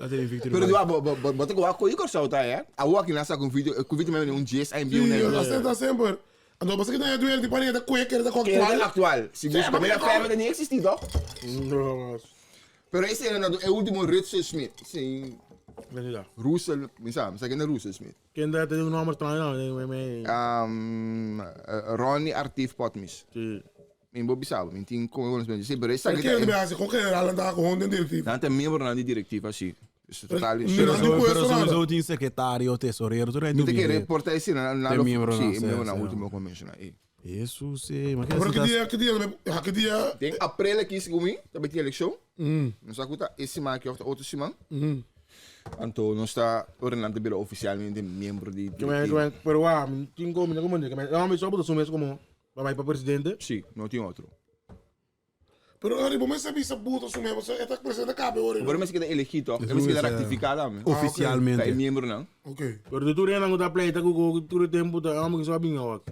Da trein Victory Pero Boys. doa, bo bo bo te ko ko sauta é. A wa que nasa com vídeo, com vídeo mesmo um GSMB um Sim, né. tá sempre. Então, você que tem doente, tipo, tá cueca, tá Que é actual. actual. Se você mas primeira como- febre nem existe, toch? Não, mas. Pero esse é o último Russell Smith. Sim, Candidato. Russell, me sabe, sabe quem é Russell Smith? Quem dá tem um nome estranho, não, me Ronnie Artif Potmis. Sim. Em Bobby sabe, me tem como eu não sei, pero esse Que aqui ele me hace com general andar com honda diretiva. Não tem membro na directiva assim. Dus total, Pero Pero no puesto pero nada. sowieso tin secretario, tesorero, tur Mi ta kere por ta esei na na Te lo miembronan, sí, sí, miembronan sí. último ku menshoná ei. Jesus, eh, maar Pero ki dia, ki dia, ja, ki dia. Den aprel aki segun mi ta bay tin elekshon. No sa ku ta e siman aki òf ta otro siman. Anto nos ta ora nan ta bira ofisialmente miembro di Ke men, direktiva. ke men, pero wa, mi tin ko, mi ta komprende, ke men, no, mi so bo ta su mes komo pa bai pa presidente. Sí, no tin otro. Pero Henry, bo mester bisa buta su mes, pasobra e ta presidente kabe ora. Pero mester keda elegí toch? E mester keda ratifiká tambe. Ta e Oficialmente. miembronan. Ok. Pero di tur hendenan ku ta pleita ku ku tur e tempu ta amo kiso a bin awor.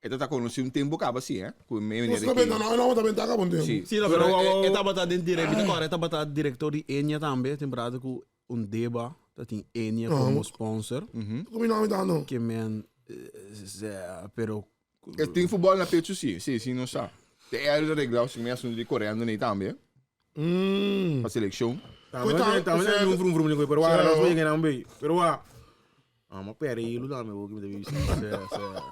E ta ta konosí un tempu kaba sí, eh? Ku e Nos meneer ta aki. benta, no, e no ta benta kaba un tempu. Sí. Sí, no, pero e tabata den direct, mi ta kòrda e tabata director di Enya tambe, temporada ku un deba ta tin Enya komo sponsor. Ku mi no mi ta no. Ke men, pero E tin futbol na pecho si, si, si nos sa. Te e área reglao si mi asunto di koreando nei tambe. Mm. Pa selekshon. Tambe tambe Koita, un frum frum pero wa Seo. nos yega nan bay. Pero wa Ah, ma pere ilu dame bo que me debe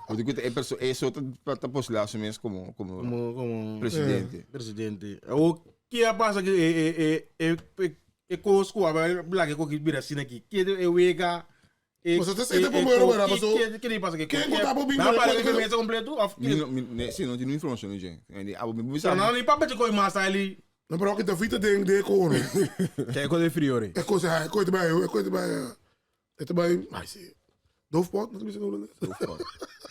Porque kuta e perso e so ta ta postula su mes como como como como presidente. presidente. O que pasa que e e e e e cos ku a blake ko ki bira sina ki. Ke e wega E, Você tá sendo bombeiro, era, passou. Que que passa que Quem contar pro bingo, Não para pode- que mesa completo of Mi no mi ne si no tin informashon ni dje. E abo mi bisa. Pero não nem papel de coi massa ali. No, pero aki ta fita den den kono. Kijk wat de friore. E cosa, e coisa bij, e coisa bij. E bij, ai si. Doofpot, wat is het nou?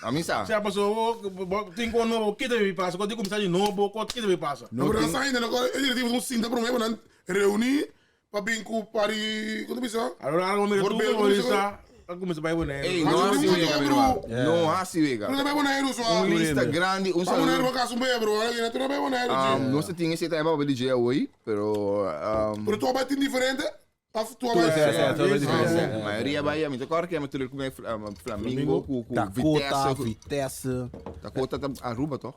A mi sa. Se passou, tem com novo, que deve passa, quando começar de novo, quando que deve passa. No, pero nasa ainda, no, e diretivo um sinta pro mesmo, nan reuni pa binco pari, quando bisa? Agora agora me tu Voorbeeld, como está, começa vai boné. Ey, no hasi wega, mi ruman. No hasi wega. Não vai bonairo só. Un lista grandi, un Pa bonairo saludo. pa casa um bem, bro. Olha, tu não vai bonairo. Nos ta tin ese tema pa DJ awoi, pero Pero tu vai tin diferente? Of tu vai Sí, sí, tu vai diferente. maioria vai, mi ta kòrda ke mi tur ku Flamingo, ku ku Dakota, Vitesse, ku- Vitesse. Dakota ta Aruba toch?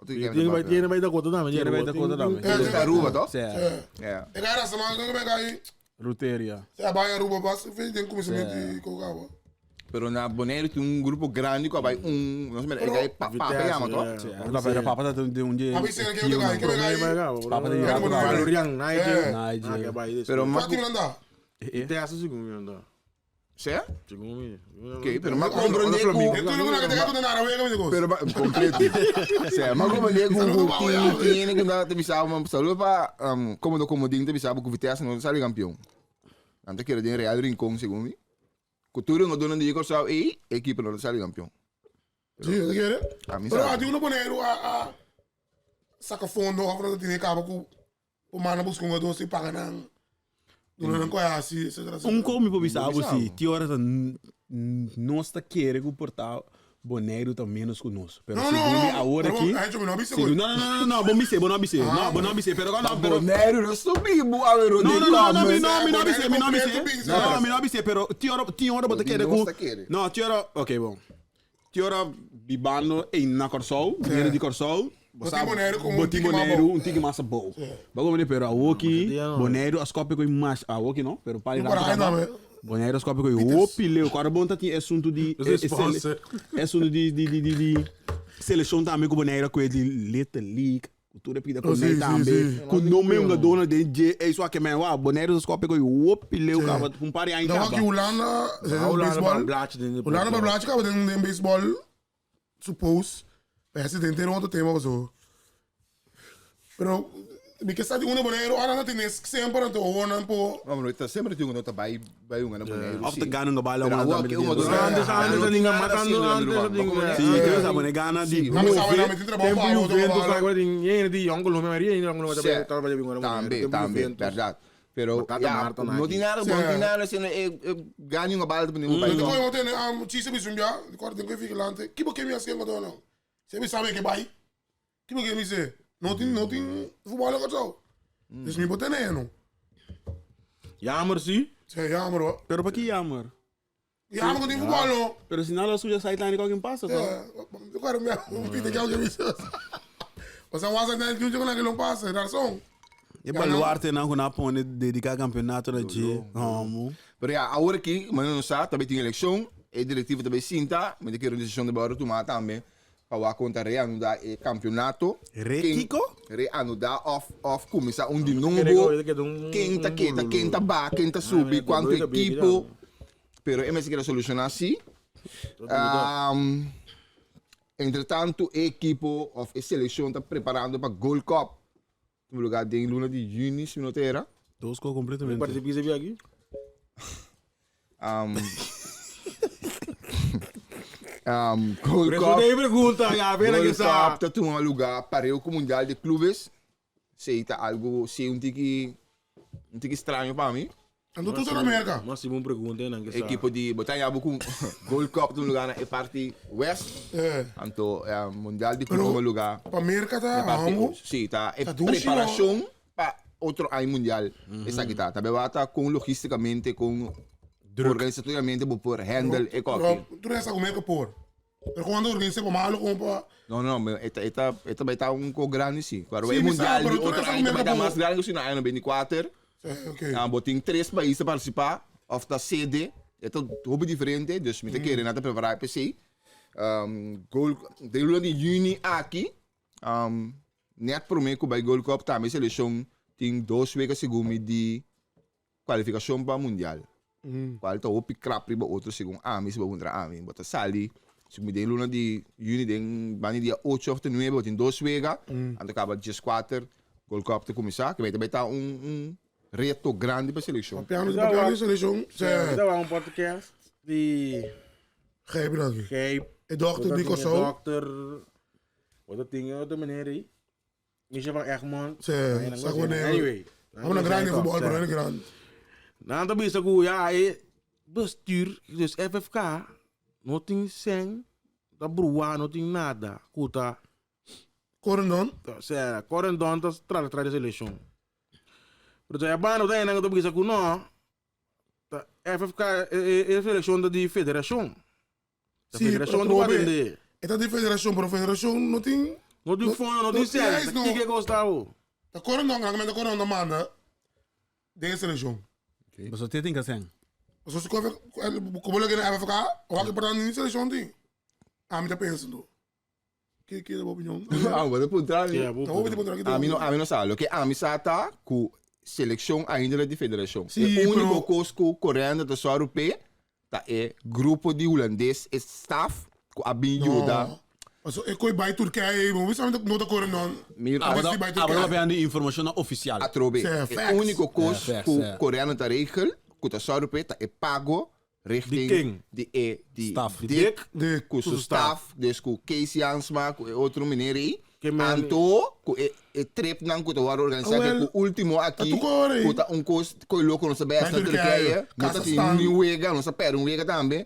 Tiene vai tiene vai Dakota também. Tiene vai Dakota também. Ta Aruba toch? Sí. Ja. E cara, sama que vai aí. Ruteria. Se vai Aruba bas, fez tem começamento de cocava. Pero na Bonaire tem um grupo grande que vai um, não sei, é que pa pa chama toch? La pero papa ta de un dia. A ver se que eu que vai. Papa de Valorian, Nigel. Nigel. Pero Mas mas que anda. Te hace segundo, Cê? Segundo. Ok, pero mas compreender Flamengo. ku Então não que tem que na Aruba, me digo. Pero completo. Cê, mas compreender ku ku tin tin que dá te bisava, um saludo pa um como do comodinho te bisava ku Vitesse não sali campeão. Ante que era de Real Rincón segundo mi. Cultura no dono de Corsao e equipe não sali campeão. Sim, você quer? A mim Pero sabe. a de um boneiro a a saca fundo, a frente tem cabo com o mano busca um doce e paga não. Não não conhece, etc. Um como po bisa Bisa, si, ti ora ta nós ta querer que portar Bonaire tá menos que nós. Pero Não, não, segundo não. agora Pero, aqui. a gente não avisa, Segundo, não, não, não, não, bom bise, bom bise. Não, bom bise, pero não, pero Bonaire não estou vivo, a ver, Não, não, não, não, mi mi no, mi no bise, mi no bise. Completo, Não, mi no bise, pero ti ora, ti ora bota querer Nós ku. ta querer. Não, ti ora, ok, bom. Ti ora bibando em na Corsou, dinheiro de Corsou. Boti Bonaire como um Boti tiki Bonaire, mabo. um tiki massa bom. Bago me pero a woki, Bonaire as copia com mais, a woki não, pero pare Não para ainda, né? Bonaire as copia com o pileu, cara bom tá tinha assunto de sponsor. assunto de de de de de seleção também com Bonaire com de Little League. Cultura pida com Oh, sim, nem sim, também. sim. Com nome um dona de de é isso aqui mesmo, ah, Bonaire as copia com o pileu, cara, com pare ainda. Dan aqui Holanda, baseball. Holanda para blaadje, acaba tem tem baseball. Suppose. Parece tem ter outro tema zo. Pero mi que está de uma boneiro, ahora não tem sempre então o não po. Vamos, tá sempre tem um nota vai vai um na Bonaire. Of de gana nga bala Pero uma awak também. ke uma dona. Antes, antes, Não ninguém nada matando, assim, antes, Ruben. ninguém- Sim, tem essa boné gana de Não me sabe não, mover. me tem trabalho Tempo para Juventus agora tem de Yongo Lume Maria e Yongo Lume Sim. também também Também, também, verdade. Pero Batata ja, Marta não tem nada, Sim. não tem nada assim, ganha uma bala para nenhum país. Então eu tenho um chise me zumbia, agora tem que vigilante. Que porque me assim que não. Você me sabe que vai. Que porque me se não tem não tem futebol agora só. Dus me botem não. Jammer sim. Sim, jammer hoor. Pero para que jammer? Jammer que tem futebol não. Pero se nada suja sideline qualquer passa, tá? É, agora me um pita que alguém me Você vai sair de um que não passa, razão. E baluarte não com a pone dedicar campeonato na G. Amo. Pero ja, agora aqui, mas não sabe, também tem eleição, e diretiva também sinta, mas que decisão de bora tomar também. Para conta real, não dá campeonato. Re Kiko? Reanudá òf òf kuminsá un di nobo, ken ta keda, ken ta baha, ken ta subi, kuantu ekipo, pero e mester keda solushoná sí. Entretantu e ekipo òf e selekshon ta preparando pa Gold Cup, tuma lugá den luna di yüni si mi no ta era. Dos kos kompletamente. Gold Cup, Responde mi pregunta, ya, ven Gold aquí sa. Cup ta tuma lugar pareu ku Mundial de Clubes. Sei ta algo, sei un tiki, un tiki straño pa mi. Anto tur ta na Merka. Mas si bon pregunta nan ke sa. Ekipo di, bo ta yabu ku Gold Cup tuma lugar na e parti west. Eh. Anto Mundial de Clubes Pero tuma lugar pa Merka ta na parti amo. oost. Si, ta e Ta dushi, no? preparashon pa otro aña mundial esaki ta. Ta beba ta kon logisticamente, kon organisatoriamente bo por handle e koki. Pero tur esa ku Merka por. Pero kon anda organisa pa malo kon pa. No, no, no, e ta, e ta, e ta bai ta un ko grandi si. Claro, Sí, e mi sa, mundial pero di tur otro esa ku aña ta bai Merka ta por. mas grandi ku si na aña 94. Sí, ok. Ah, bo tin tres pais ta participa of ta sede. E ta hopi diferente, dus mi ta kere nan ta prepara p'esei. Um, goal, den luna di juni aki, um, Net prome ku bai Gold Cup tambe selekshon tin dos wega segun mi di kualifikashon pa mundial. Kual ta hopi krap riba otro segun ami si bo puntra ami. Bo ta sali segun mi den luna di juni den banda di dia ocho of te nuebe bo tin dos wega anto kaba dieskuater Gold Cup ta kuminsá. Kibei ta bai ta un un reto grandi pa selekshon. Papiando papiando di selekshon Mi ta wak un podcast di Gijp nan aki. Gijp. E dokter di Kòrsou. E dokter. Otro tin e otro meneer ei. Michel van Egmond. Sí, sa ku ne. Anyway. Amo na grande voetbal, pero no grande. Nan ta bisa ku ya e bestuur, dus FFK, no tin sen, ta bruá, no tin nada. Ku ta. Corendon? Sera, Corendon ta tra tra de selekshon. Pero ta e banda ta nan ta bisa ku no, ta FFK e selekshon ta di federashon. Ta Sí, federacion pero tu trobe, atende. E ta di federacion, pero federacion no tin... No tin fondo, no tin cel. Ta kiko kosta bo? Ta Corendon, realmente Corendon ta manda den e seleccion. Paso te tin kasen. Paso si kofe, komo lo gana FFK, wak importante ni seleccion tin. Ami ta pensa to. Ki ki ta bo opinion? Ah, bo ta puntra mi. Ja, bo Ta hopi ta puntra ki Ami no, ami no sa. Loke ami sa ta ku seleccion ainda ta di federacion. Sí, E úniko pero- kos ku Corendon ta sòru p'e Ta e grupo di hulandes, e staff ku a bin yuda. No. Paso e koi bai Turkije ei, bo bisa no ta kore non. Mir Abo Abo ta bai abo ta Turkije. papiando di informashonnan ofisial. Atrobe. Sè, E facts. úniko kos Ja, facts, ku ja. Koreano ta regel, ku ta sòru p'e, ta e pago Di richting ken? di e di Staff. Dick, Dick. ku su Ku su staff. staff, dus ku Kees Jansma, ku e otro meneer ei. Ke men- Anto ku e e tripnan ku ta wòrdu organisá Awel, ke ku último aki ta tuko ora ei. ku ta un kos koe loko nos ta bai Bai hasta Turkije, Turkije, no ta tin Kazakhstan. ni wega, nos a pèrdè un wega tambe.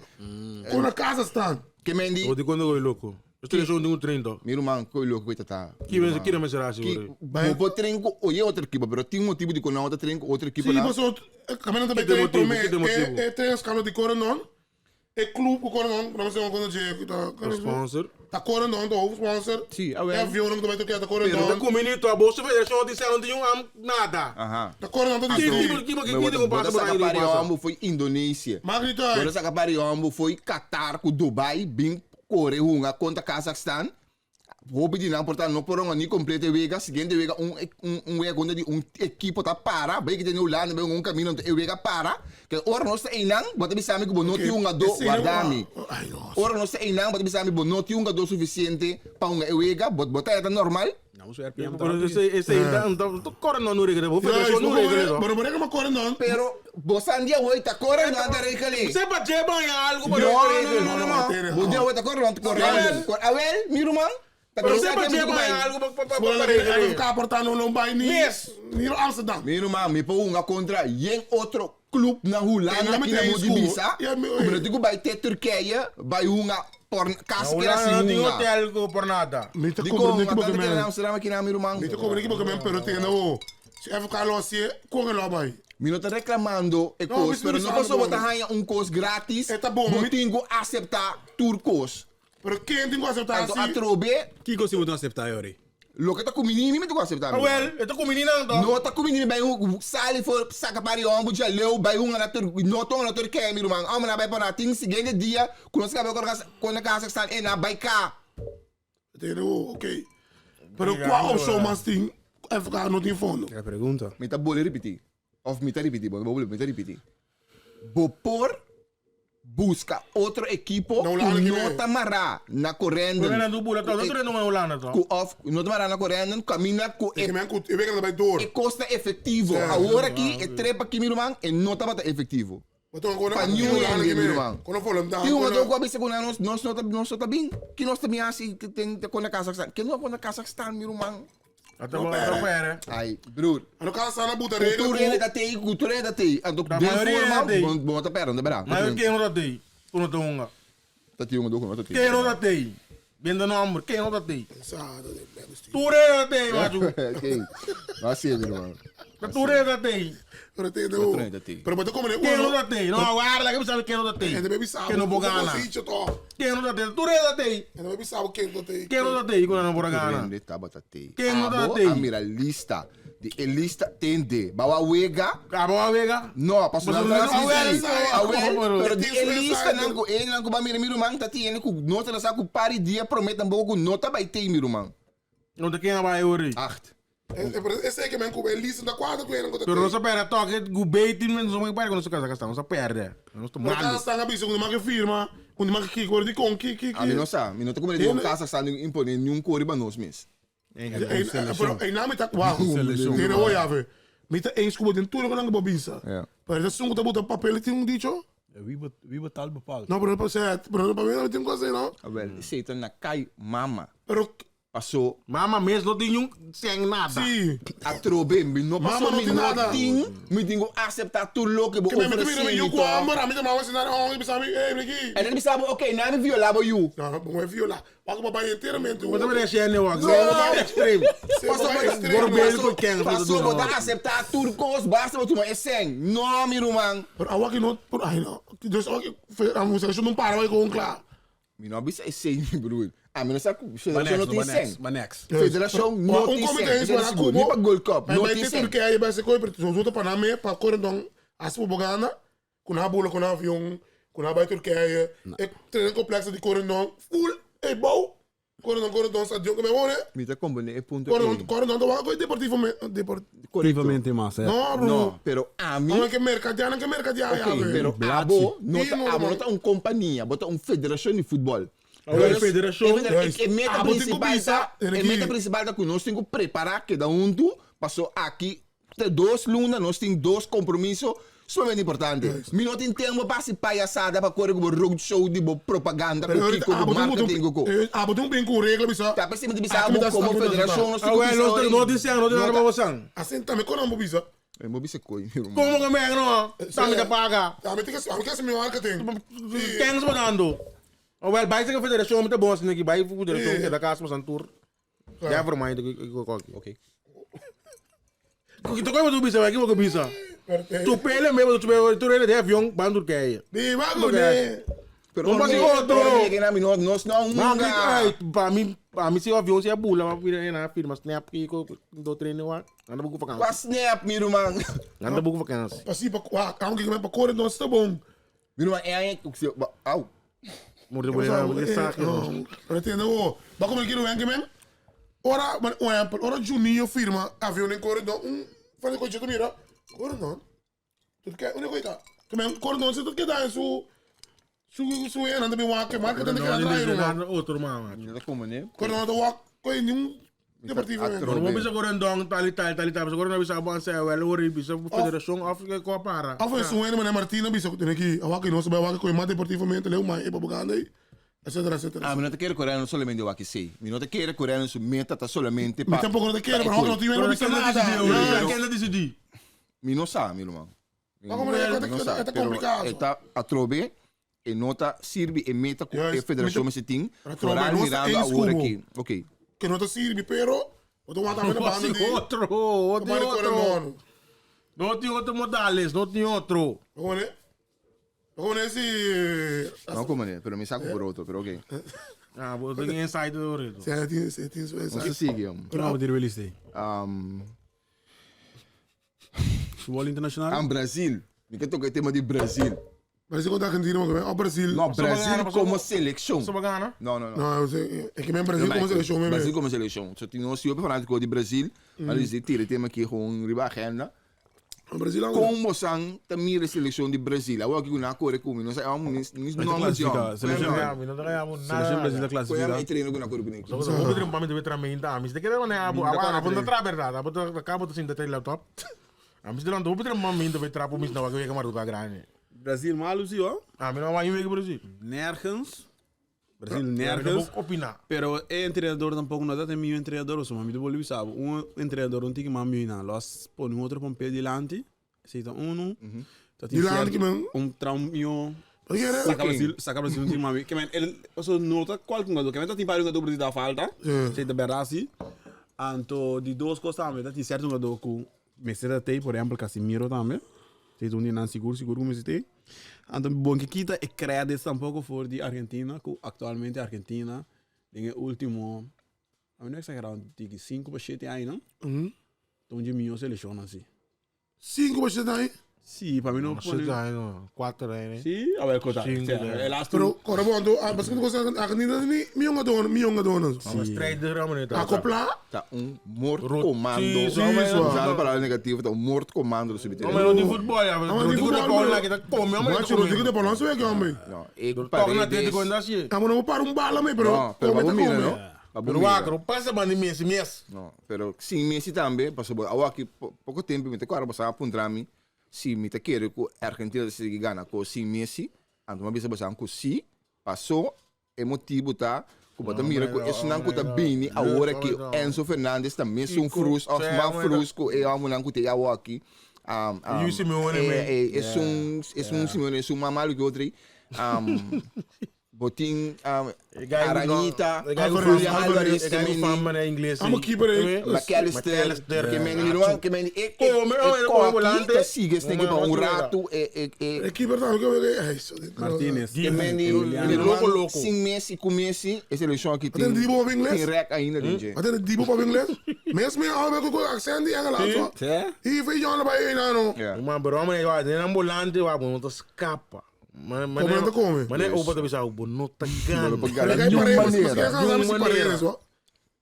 Kon na Kazakhstan. Ke men di, O di kondo koe loko. E selection tin un train to. mi ruman koe loko koe ta ta. Ki men ki men será Ki seguro. bo por train ku oye otro ekipo, pero tin motibu di ku nan ta train ku otro ekipo Sí, nan. paso kaminda ta bai Ki te train motibu? promé Ki te motibu? e e train skalo di Corendon. E club ku Corendon, no sé kono dje ku ta Sponsor. Ta Corendon ta hoofdsponsor. Sí, awel. E avionnan ku ta bai Turkia ta Pero Corendon. ta kuminito a bo su federacion di sel no tin un am nada. Aha. Ta Corendon ta Ki distribuí. tipo ki Me ki bo tipo ta pasa por saka ahí pari pasa. hombo foi Indonesia. Maak niet Bo ta uit. saka pari hombo foi Qatar ku Dubai bin kore hunga kontra Kazakhstan. Hopi di nan por ta no por hunga ni completo e wega. Siguiente wega un un un wega kontra di un ekipo ta para. Bay kita ni Hulanda bay hunga un camino anto e wega para. Ke ora nos ta einan bo ta bisa mi ku bo no tin hungadó Esei no warda mi. Ay nos. Ora nos ta einan bo ta bisa mi bo no tin hungadó suficiente pa hunga e wega. Bo bo ta e ta normal? Nan su RPM ta Pero rápido. esei esei ta ta Corendon no regla. Bo Ja, federacion no regla eso. Pero bo rega ma Corendon. Pero bo san dia hoy ta Corendon ta regla. Sepa dje baña algo pa No, regla. no, no, no, no. Bo dia hoy ta Corendon ta Corendon. Awel, mi ruman, ta Pero kisa sepa ke mi dje ku baña bai. algo pa pa pa Bo pa la regla. FFK por ta no no bai ni Mes. ni Amsterdam. Mi ruman, mi por hunga kontra yen otro club na Hulanda En ki na meteen bo di school. bisa. Ja, mi- Ku mi no tin ku bai te Turkije, bai hunga por kas kera Hulanda sin no tin hunga. hotel ku por nada. Mi ta Dikon, comprende a ki tanta kere na men. Amsterdam aki na mi ruman. Mi ta comprende ki porque men pero tende o. Si FFK lo hacie, kon e lo bai? Mi no ta reclamando e No, kos, mi pero no bisando paso bo ta bon. haña un kos gratis, E ta bon, bo mi- tin ku acepta tur kos. Pero ken tin ku acepta Anto si? atrobe, Kiko si bo ta acepta yori? Loke ta kumini mi mi ta ku aseptá mi. Awel, e ta kumini nan to. No ta kumini mi bai un sali for saka pari hombu djaleu bai hunga na Tur no ta hunga na Turkije mi ruman. Amo na bai pa na tin siguiente dia ku nos kaba kon na Kazakhstan e na bai ka. Tene wo, ok. Pero kua opshon mas tin FK no tin fondo? E pregunta. Mi ta bolbe ripití. Of mi ta ripití, bo no bolbe, mi ta ripití. Bo por buska otro ekipo Na ku Hulanda ki no me. ta mará na Corendon. Corendon tu bula to, no tu rendo na Hulanda to. Ku of no ta mará na Corendon, kaminda ku E e ke men ku e wega ta bai door. e kos ta efektivo. Sí. Awor aki e trep aki mi ruman e no tabata efektivo. Bo tuma ku Pa niun hende mi ruman. Kono Volendam. Tin un otro ku a bisa ku nan nos nos no ta nos no ta bin. Ki nos ta bin hasi ten kontra Kazakhstan? Ke no kontra Kazakhstan mi ruman? Ata bo ata pere. Ai, broer. Ano Kazakhstan a buta regla Kultura ku hende ta tei, kultura hende ta tei. Anto Da den mayoria forma hende tei. bo bo no ta perde, no ta bera. Mayor ken no ta tei ku no ta hunga. Ta tin un ku no ta tei. Ken no ta tei? Benda nomber, ken no ta tei? Sa ta den bek sti. Tur hende ta tei, machu. Oké. No a sirbi, ruman. Ta tur hende ta tei. Pero te Tur hende ta tei. Pero bo ta come de Ken no uno. ta tei? No, warda, laga mi sabi ken no ta tei. Hende be bisa Ken no por gana. to. Ken no ta tei? Tur hende ta tei. Hende be bisa ken no tei. Ken no ta tei ku nan no por a Tur gana? hende tabata tei. Ken no ta Abo tei? a mira lista. Di e lista tende. Bawa wega. Abo a wega? No, pasobra Pasobra nan ta no así. a wega. Awel, pero di e Tin lista nan suicide. ku e nan ku ba mira mi ruman ta tiene ku no ta sa ku pari dia promé tampoco ku no ta bai tei mi ruman. No ta ken a bai ori. Acht. Pero ese ke men ku e lista ta kuadra ku e nan ku ta Pero tei. nos a perde toque ku bay tin men nos perde ku nos Kazakhstan nos a perde. Nos ta Pero malo. Kazakhstan a bisa ku no make firma, ku no make kiko, di kon ki ki ki. A mi no sa, mi no ta kumene di un Kazakhstan di impone niun kori ba nos mes. Pero einan mi ta wou. Tene wou yave. Mi ta eens ku bo den tur loke nan ku bo bisa. Pero e ta esun ku ta buta papel tin un dicho. Wie betaalt bepaalt. No, pero no pa sèt. Pero no pa mi tin kos ei no. Awel, esei ta na kai mama. Pero Paso. Mama mes no tin niun sèn nada. Si. Atrobe, mi no Mama paso no mi tin no nada. tin, mi tin ku aseptá tur loke bo Ke mi mi ta ofresé mira mi mi yu ku tòg. hamber, ami ta mama sina oh, mi bisa mi, ey, Ricky. En dan mi bisa bo, ok, nan mi violá bo yu. No, bo no violá. Wak bo bai enteramente. Bo ta mira shene wak. No. Extreme. Paso bo ta extremo. Gorbel ku ken Paso bo ta aseptá tur kos, basta bo tuma e sèn. No, mi ruman. Pero awak no, pero ay no. Dus awak a muchacho no para bai kon kla. Mi no a bisa esei, mi broer. A mi no sa ku federashon no Ba tin next, sèn. ba next. Federashon no Un tin comité sèn. eens Esei ta para sigur. Ni Cubo. pa Gold Cup, Bai no bai tin te sèn. Turquia bai se koi, pero zo ta Panamá pa Corendon, hasi propaganda. Ku nan a bula ku nan avion, ku nan a bai Turkije, e training complex di Corendon, full e bou. Corendon, Corendon, stadion ku mi a wone. Mi ta komprende e punto Corendon, ei. Corendon ta wak ku e deportivo me, deport. Deportivamente mas, eh. No, bro. No, pero ami. Nan ke mercadear, nan ke mercadear Ok, ya, bro. pero abo no ta, Tino, abo no man. ta un kompania, bo ta un federashon di futbòl. Abo Dus, e federashon. e federa- e meta Abo tin ku prinsipal bisa, ta, e Ricky. meta prinsipal ta ku nos tin ku prepará keda huntu, paso aki Te dos luna nos tin dos compromiso sumamente importante. Mi no tin tempo pa haci payasada pa core cu bo road show di bo propaganda cu Pero kico, ahorita bo abo tin marketing cu co. eh, abo tin un bin cu regla bisa. Ta p'esei mi ta bisa Aki mi abo ta como sta, mi ta federacion nos tin Ah, cu wel, bisa nos ori. no tin san, no tin No nada ta- pa bo san. Asin tambe con abo bisa. Eh, bo bisa coi, mi ruman. Como que me no? Tambe ta paga. Ami tin que ami ke hasi mi marketing. Thanks bo dando. Ah, wel, bai sega federacion mi ta bon asina aki, bai federacion keda cas pa san tur. Never mind, ik ik ik Oké. Ki toko bo bisa, ki bo bisa. Tu pele me bo tu tu rede de avion ban Turkije. Di wago ne. Pero Como ora si mi- otro. ora mi yega na mi no nos no Ma hunga. ai, pa mi pa mi si avion si a bula, ma pira na firma snap ki ko do treino wa. Anda buku Qua vakantie. snap mi ruman. Anda buku vakantie. Pa si pa wa, kamu ki pa kore don sta bon. Mi ruman e aña ku si au. Moet je wel een No, pero entiende wo. Ba como quiero ven que men. Ora, maar un ejemplo, ora Juninho firma avion en Corendon, un van de coche mira, Corendon. Tot ke, una coita. Que men Corendon se tot ke da su su su en anda bi wa ke marca tende que atraer man. Outro man. Mi no ta como ne. Corendon ta wa koi ni un deportivo. atro- Pero mo bisa Corendon tal y tal tal y tal. Bisa Corendon bisa ban say wel ori bisa federación Afrika ko para. Af en toe, meneer Martina, bisa tiene que awa que no se va que más deportivamente leu maar e propaganda aí, etcétera, etcétera. Ah, mi no te quiere coreano solamente wa que sei. Mi no te quiere coreano su meta ta solamente Mi pa. tampoco no te quiere, pa pero e no tiene Pero no bisa ken nada. decidi? Ken decidi? Mi no sa, mi ruman. Mi Maar como no, mi no sa, het is pero complicado. E ta atrobe e no ta sirbi e meta ku Juist, e federacion mi mester tin. Atrobe, Vooral no sa mirando eens awor kubo. aki. Ok. Que no te sirve, pero o tu mata na banda Não de. tem outro, não tem Banda outro. Corendon. Não tem outro modales, não tem outro. Como né? Como né se No como ne, pero mi sa ku por otro, pero ok. Ah, vou ter que inside do reto. Se tem se tem su Nos sigue. Um, Nou, wat release day. um, Voetbal internationaal. aan Brasil. Mi ke toka e tema di Brasil. Brasil contra Argentina, o Brasil. No, Brasil como seleccion. Soba gana? No, no, no. No, e ke men Brasil como seleccion meme. Brasil como seleccion. So tin nos hopi fanatico di Brasil, maar dus di tira e tema aki gewoon riba agenda. Brasil a Kon bosan ta mira e seleccion di Brasil? Awor aki ku nan a kore ku mi, no sa amo ni ni nomber di clasifica, hom. seleccion- Ja, mi no ta amo Seleccion nada. Brasil ta Koe clasifica. e treino ku nan a kore ku mi. So, so, hopi pa mi debe tramenta. Mi se kere wane abo, abo, abo no tra verdad. Abo ta acabo ta sinta laptop. A mi se delante hopi trempa mi debe trapo mi na wak wek maruka grande. Brasil malo si hoor. A mi no wa wek Brasil. Nergens. Brasil Mi no nergens. por opina. Pero e entrenador tampoco no ta mi entrenador, so mi bolbe sabe. Un entrenador un tiki ma mi na los pone un otro pompé dilante. Seita uno. Ta tin Dilante cierto- que man? Un traumio. Oye, Saca Brasil, saca Brasil un tiki mami. Que men el so nota qual jogador, que men ta tin vários jogador Brasil da falta. Seita Berassi. Anto di dos cosas tambe, ta tin cierto jogador ku mester ta tei, por ejemplo, Casimiro tambe. Seita un di nan sigur sigur ku mester tei. Anto bon que kita e credits tampoco voor di Argentina, ku actualmente Argentina den e ultimo, a mi no exagerado, tiki 5 pa 7 aña, no? Ta un di mihor seleccion así. 5 pa 7 aña? Sí, pa mi no pone. Sete aña, 4 aña. Sí, a ver, kota. Cinco, Sea, ja. e laatste Pero, corre bom, anto, ah, mas que cosa Argentina ni mi jongen doen, mi jongen doen. Maar strijder, man. Acopla, Ta un moordcommando. Sí, zo, maar- Usando palabra negativa, ta un moordcommando. Dus No, maar die voetbal, ja. maar die Rodrigo de voetbal, Paul, bro. like, dat kom, ja, maar Maar dat je Rodrigo de Paul, não sei homem. No, e Toch na Atletico Paredes. en dat zie. Ah, maar não para um bala, me, pero. No, pero come vamos tá mira, come. no? Vamos Pero mira. wakro, pasa man die Messi, Messi. No, pero sin Messi tambe, paso bo awa ki poco tempo mi te kwara basa apuntra mi si mi te kere ku Argentina se gana ko sin Messi, anto ma bisa basa ku si, paso e motivo ta ku bota mira ku eso nan ku ta bini agora que Enzo Fernandes também um frus of Sim, ma homem, frus ku e amo nan ku te awa aqui. Um, E o Simeone, é, man. é, é um, é um Simeone, é um mamalo que outro. Um, botin um, Aranita, Julian Alvarez, Ik ga que van mijn Engels. I'm a keeper, eh. McAllister, que men ni que men e Come, oh, e come, e volante. volante sigue este que pa un Come, rato e e e E keeper tá, que ai, so- Martínez. que men ni Emiliano. Loco, loco. Sin Messi com Messi, e seleção aqui Até tem Dibo op inglês? Tem rec ainda DJ. Wat is het diepe op Engels? Mensen meer al met accent die Engeland, zo. Sim? Hier vind je al bij je nou. Ja. Maar bro, maar ja, de ambulante wa bon te scappa. Maar maar Kom, te komen. Maar nee, opa te bisa bon no te gaan. Bon, Maar Jong kijk, paredes, maneira. misschien gaan ze Jong met maneira. paredes, hoor.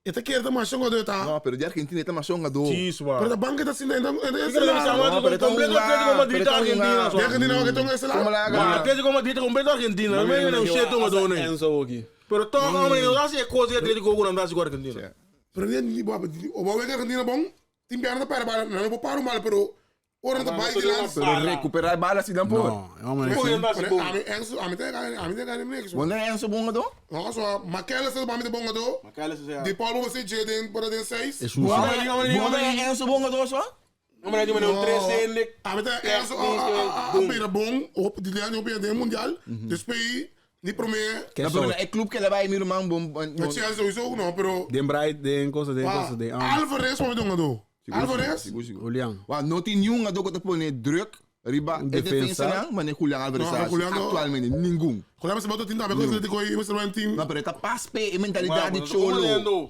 Het keer de machine gaat uit daar. No, pero de Argentina tá mais jogador. Sim, Maar wa. de bank dat in de in de Ik heb de maar No, pero completo Atletico Madrid pero Argentina. De Argentina ook het is Como la. lá, Maar Atletico Madrid completo Argentina. Maar nee, shit om het doen. Enzo aqui. Pero toch, maar nee, dat is cosa Atletico com dat is Argentina. Pero niet niet op op Argentina bom. Tien jaar de para para, não para mal pero ora de bij die land. Pero recuperar bala se não por. No, homem, Goeie, dat is Maar bom. ami Enzo, ami te ami te ami niks. Quando é Enzo bom jogador? No, so McAllister ba mi de bonga do. Die Paulo was in den para den 6. Quando é Enzo bom jogador só? Maar die meneer 3 en Ami te Enzo a a bom op die land op in mundial. Dus pe ni promer. Não, pero é clube que ele vai meu irmão bom. Met Chelsea sowieso no, pero Den Bright, den coisa, den coisa, den. Alvarez ba mi donga do. Alvarez. Sigur, sigur. Julian. Wa, não tem nenhum jogador que te põe druk. Riba, e Defensa. defensa não, mas nem Julian Alvarez Não, Julian não. atualmente nenhum. Julian se botou tinta, mas coisa de coi, mas não team. Não, pero tá passe e mentalidade de cholo.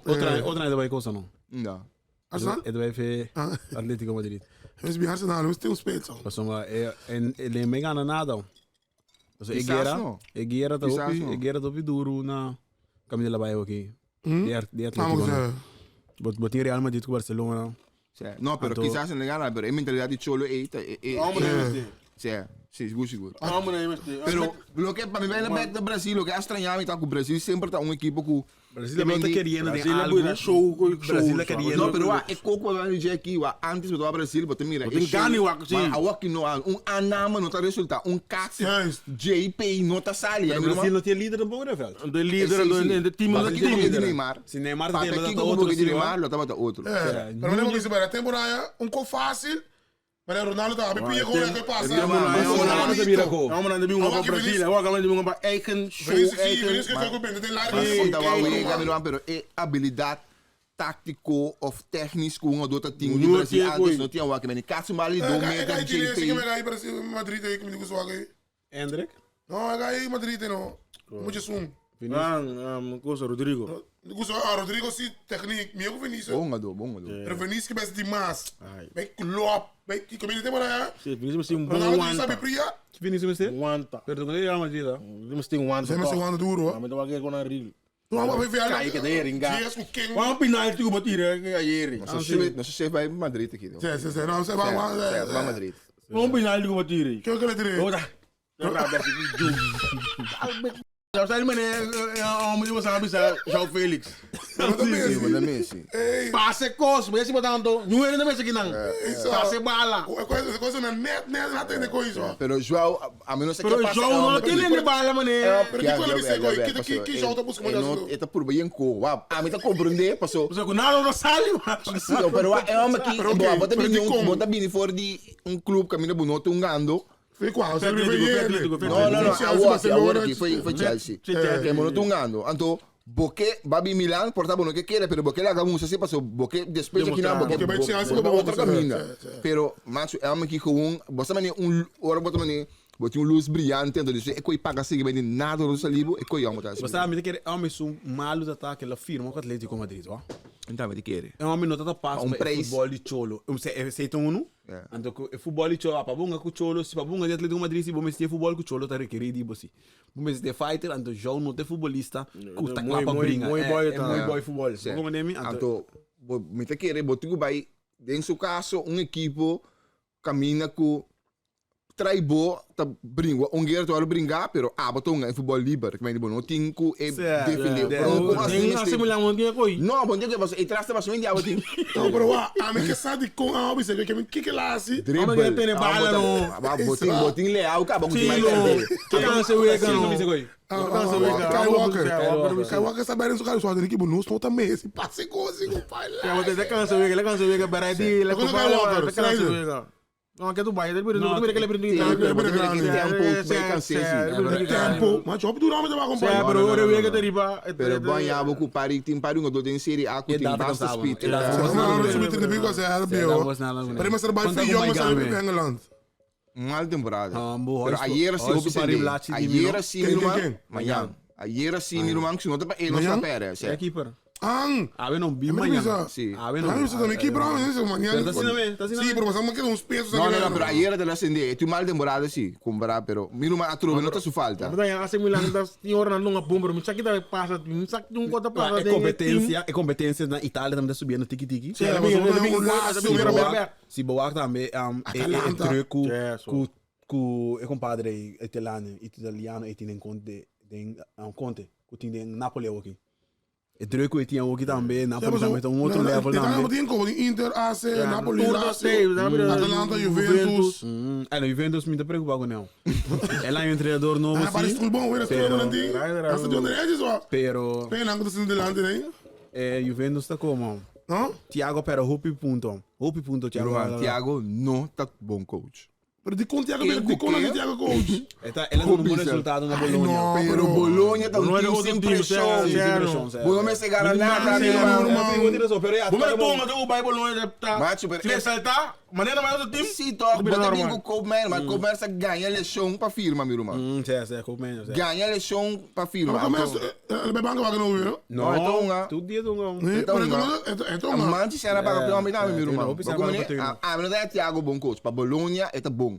Outra, outra ainda vai coisa, não. Não. Arsenal? Ele vai ver Atlético Madrid. Mas bi Arsenal, mas tem um spits. Passou uma, é, ele nem ganha nada. Ou seja, Quizás Higuera, não. Higuera tá Quizás op, não. Higuera tá op duro na caminho da Bahia aqui. De Atlético. Vamos né? ver. Bot botin Real Madrid com Barcelona. Cioè, no, però Anto- quizás non gana, però è mentalidad di cholo e e e Cioè, sì, sicuro sicuro. Pero lo que para mí viene back de Brasil, lo que ha extrañado está que Brasil sempre está un equipo que Brasil não tá querendo nem Brasil algo. é show, show. Brasil tá querendo. No, pero wa, e coco va dice aqui, wa, antes do Brasil, bote mira, Botin gani, wa, sim. Ma awa que no um anama não tá resulta, um cat Juist. JP não tá sali, O Brasil não tinha líder tampoco, né, velho? De líder, de de team, Mas de aqui team. como de Neymar. Se Neymar Papa tem, aqui tá como outro de sim, Neymar, lo tava outro. É, pero lembro que isso era temporada um co fácil. Mas Ronaldo tá, me pia com o que passa. Ronaldo tá vira gol. Ja, maar dan hebben we op Brazilië. We gaan doen op eigen show, Vinicius, eigen. Vinicius que foi com o tem lá. Mas conta wa wega, meu pero e habilidade tático of técnico que um adulto tinha de Não Brasil tinha antes coisa. não tinha o que men caso mali do É meio que JP. aí Brasil, Madrid aí que me digo só aí. Hendrik? Não, é aí Madrid não. Muito zoom. Ah, cosa, Rodrigo. Gusto, ah, Rodrigo si techniek, meer ku Vinicius. Bon jugador, bon jugador. Pero Vinicius que best di mas. Ai. Bij klop, bij die community maar ja. Si, Vinicius tem um bom Ronaldo die sabe wanta. priya. Vinicius mester? Wanta. Pero con Real Madrid, ah. Vinicius tem wanta. Zij met wanta duro, hoor. Maar dan wak ik naar Real. Toen hadden we weer Kijk, de heringa. Yes, ku king. Waarom penalty op het hier? Ayer. Nosso chef, nosso chef vai Madrid aqui. Zij, zij, zij. Nou, zij waren Vai maar. Madrid. Waarom penalty op het hier? Kijk, kijk, kijk. Ora. Ora, best ik doe. Zou zijn meneer, moet je wel samen João Felix. Wat Sim, is manda Messi. Hey, Passe cos, mas esse botando. Não era mesmo aqui não. Passe bala. coisa net, net, laat in de coisa. Pero João, a menos que Pero João não tem nem bala, mané. Pero die kon ik zeggen, ki ki João tá buscando Não, eta por bem com, wa. A mim tá compreender, passou. Você com nada não sale, Sim, pero é uma que, Pero boa, ok, bota pero bini die kom. bota bini for di um clube caminho bonito um gando. Foi qual? Você Atlético, viu Atlético, No, no, no, Chelsea, awor aqui, Barcelona, awor aqui, foi Chelsea. Que mono tungando. Anto, boque babi Milan, porta bono que queira, pero boque laga musa se passou, boque despeja aqui na boque Boque vai Chelsea, boque boque outra Barcelona, caminho. sim, sim. Pero macho, é uma que com você mane um ora bota mane, bote um luz brilhante, então disse, e coi paga sigue bem nada no salibo, e coi amo tá. Você sabe que é um malo de ataque, ela firma com o Atlético Madrid, ó. Então, vai querer. É um homem não tá passo Um para preço. futebol de cholo. Eu sei, eu sei então um. É. Então o futebol de cholo, pa bunga com cholo, se pa bunga de Atlético Madrid, se bom mestre futebol com cholo tá requerido e você. Bom mestre fighter, então João não tem futebolista, cu tá Moi- lá pa moi- brinca. moi boy É tá. moi boy futebol. Como nome? Anto, me te querer, bote vai, em seu caso, um equipo caminha com traibo tá brinco um guerreiro tu brincar pero ah botou um futebol livre que bem não tem que e defender pero como assim Tem assim Milan não tinha coi. não bom dia que você e traz para mim diabo tem Não, pero wa, a mim que sabe com a obra, que me que que lá assim. dribble que tem bala, no. botin botin leal acaba com Sim, mais no. perder Que cansa o Sim, não. não me coi. Kyle Walker. Kyle Walker sabe bem isso, cara, só tem que bonus, não também esse passe coisa, pai lá. Que você cansa o ele cansa o Berardi, ele Quando Kyle Walker, Snyder. Não, que tu vai, ele não que ele Tem tempo bem canseiro Tempo, mas job duro, mas vai Sim, acompanhar. pero ora we que riba. pero bom já vou ocupar e tem para um do tem série A com E tem data basta cansava, speed e data Não, não, subir 30 pico, é, dá voz nada, Pero mas trabalho Conta frio, com mas Mike sabe Game. Engeland. Mal temporada. Ah, boa. Pero ayer sí Hoy eu su pari pensei. Blachi di Ayer Mino. sí, Quem, mi irmão. quem, quem? Mañana. Ayer sí, mi irmão, que se nota para ele não Mañana? está pera. É keeper. Ang. Ah, não, bi Mas manhã. bisa. Sí. Ah, não. Ah, isso também que bro, isso manhã. Pero tá assim também, tá assim Sim, também. pero mas que uns pesos No, no, no, pero ayer te la acendí. Tu mal temporada sí, comprar, pero mi irmão a trove não está su falta. Mas assim Milan tá tem ora não uma bomba, mas aqui tá passa, não sabe um conta passa. É competência, é competência na Itália também tá subindo tiki-tiki. Sim, mas um laço, Si Boak também é Atalanta. truco É, so. ku ku é compadre italiano, italiano e tem Conte, tem um Conte, que tem em Napoli aqui. É truco e tinha aqui também, Napoli também tem um outro level Também. também. Tem como Inter, AC, Napoli, tudo Lazio, sei, Atalanta, Juventus. É, no Juventus me tá preocupado com não. Ela é um treinador novo, Ah, parece sim. tudo bom, era tudo bom, Pero- Essa de onde é isso? Pero Pena que tá sendo delante, né? é, Juventus tá como? Não? Thiago pero Hopi ponto. Hopi ponto Thiago. Irmão, Thiago não está bom coach. Pero de con Thiago, Quem de con que? Thiago coach. Ela ela tem um bom Hopi, resultado na Ai, Bologna. não. Pero Bologna tá um Bologna é time outro sem time, pressão. sim, Sem pressão, sim. Bologna se gana nada, Sim, mi irmão. Pero Vamos ver tonga, o Bayern Bologna tá. Macho, pero- Se saltar, maneira mais outro time. Sim, toque, Bira bota bem normal. com o Koopman, mas Koopman se ganha eleição para firma, meu irmão. Sim, sim, Koopman, sim. Ganha eleição para firma. Mas Então, começa, é banca vai não, viu? Não, então, ah. Tu dia tu Então, Então, então, A Manchester era para campeão, meu irmão. Hopi será para campeão. A verdade é Thiago bom coach. Para Bologna é bom.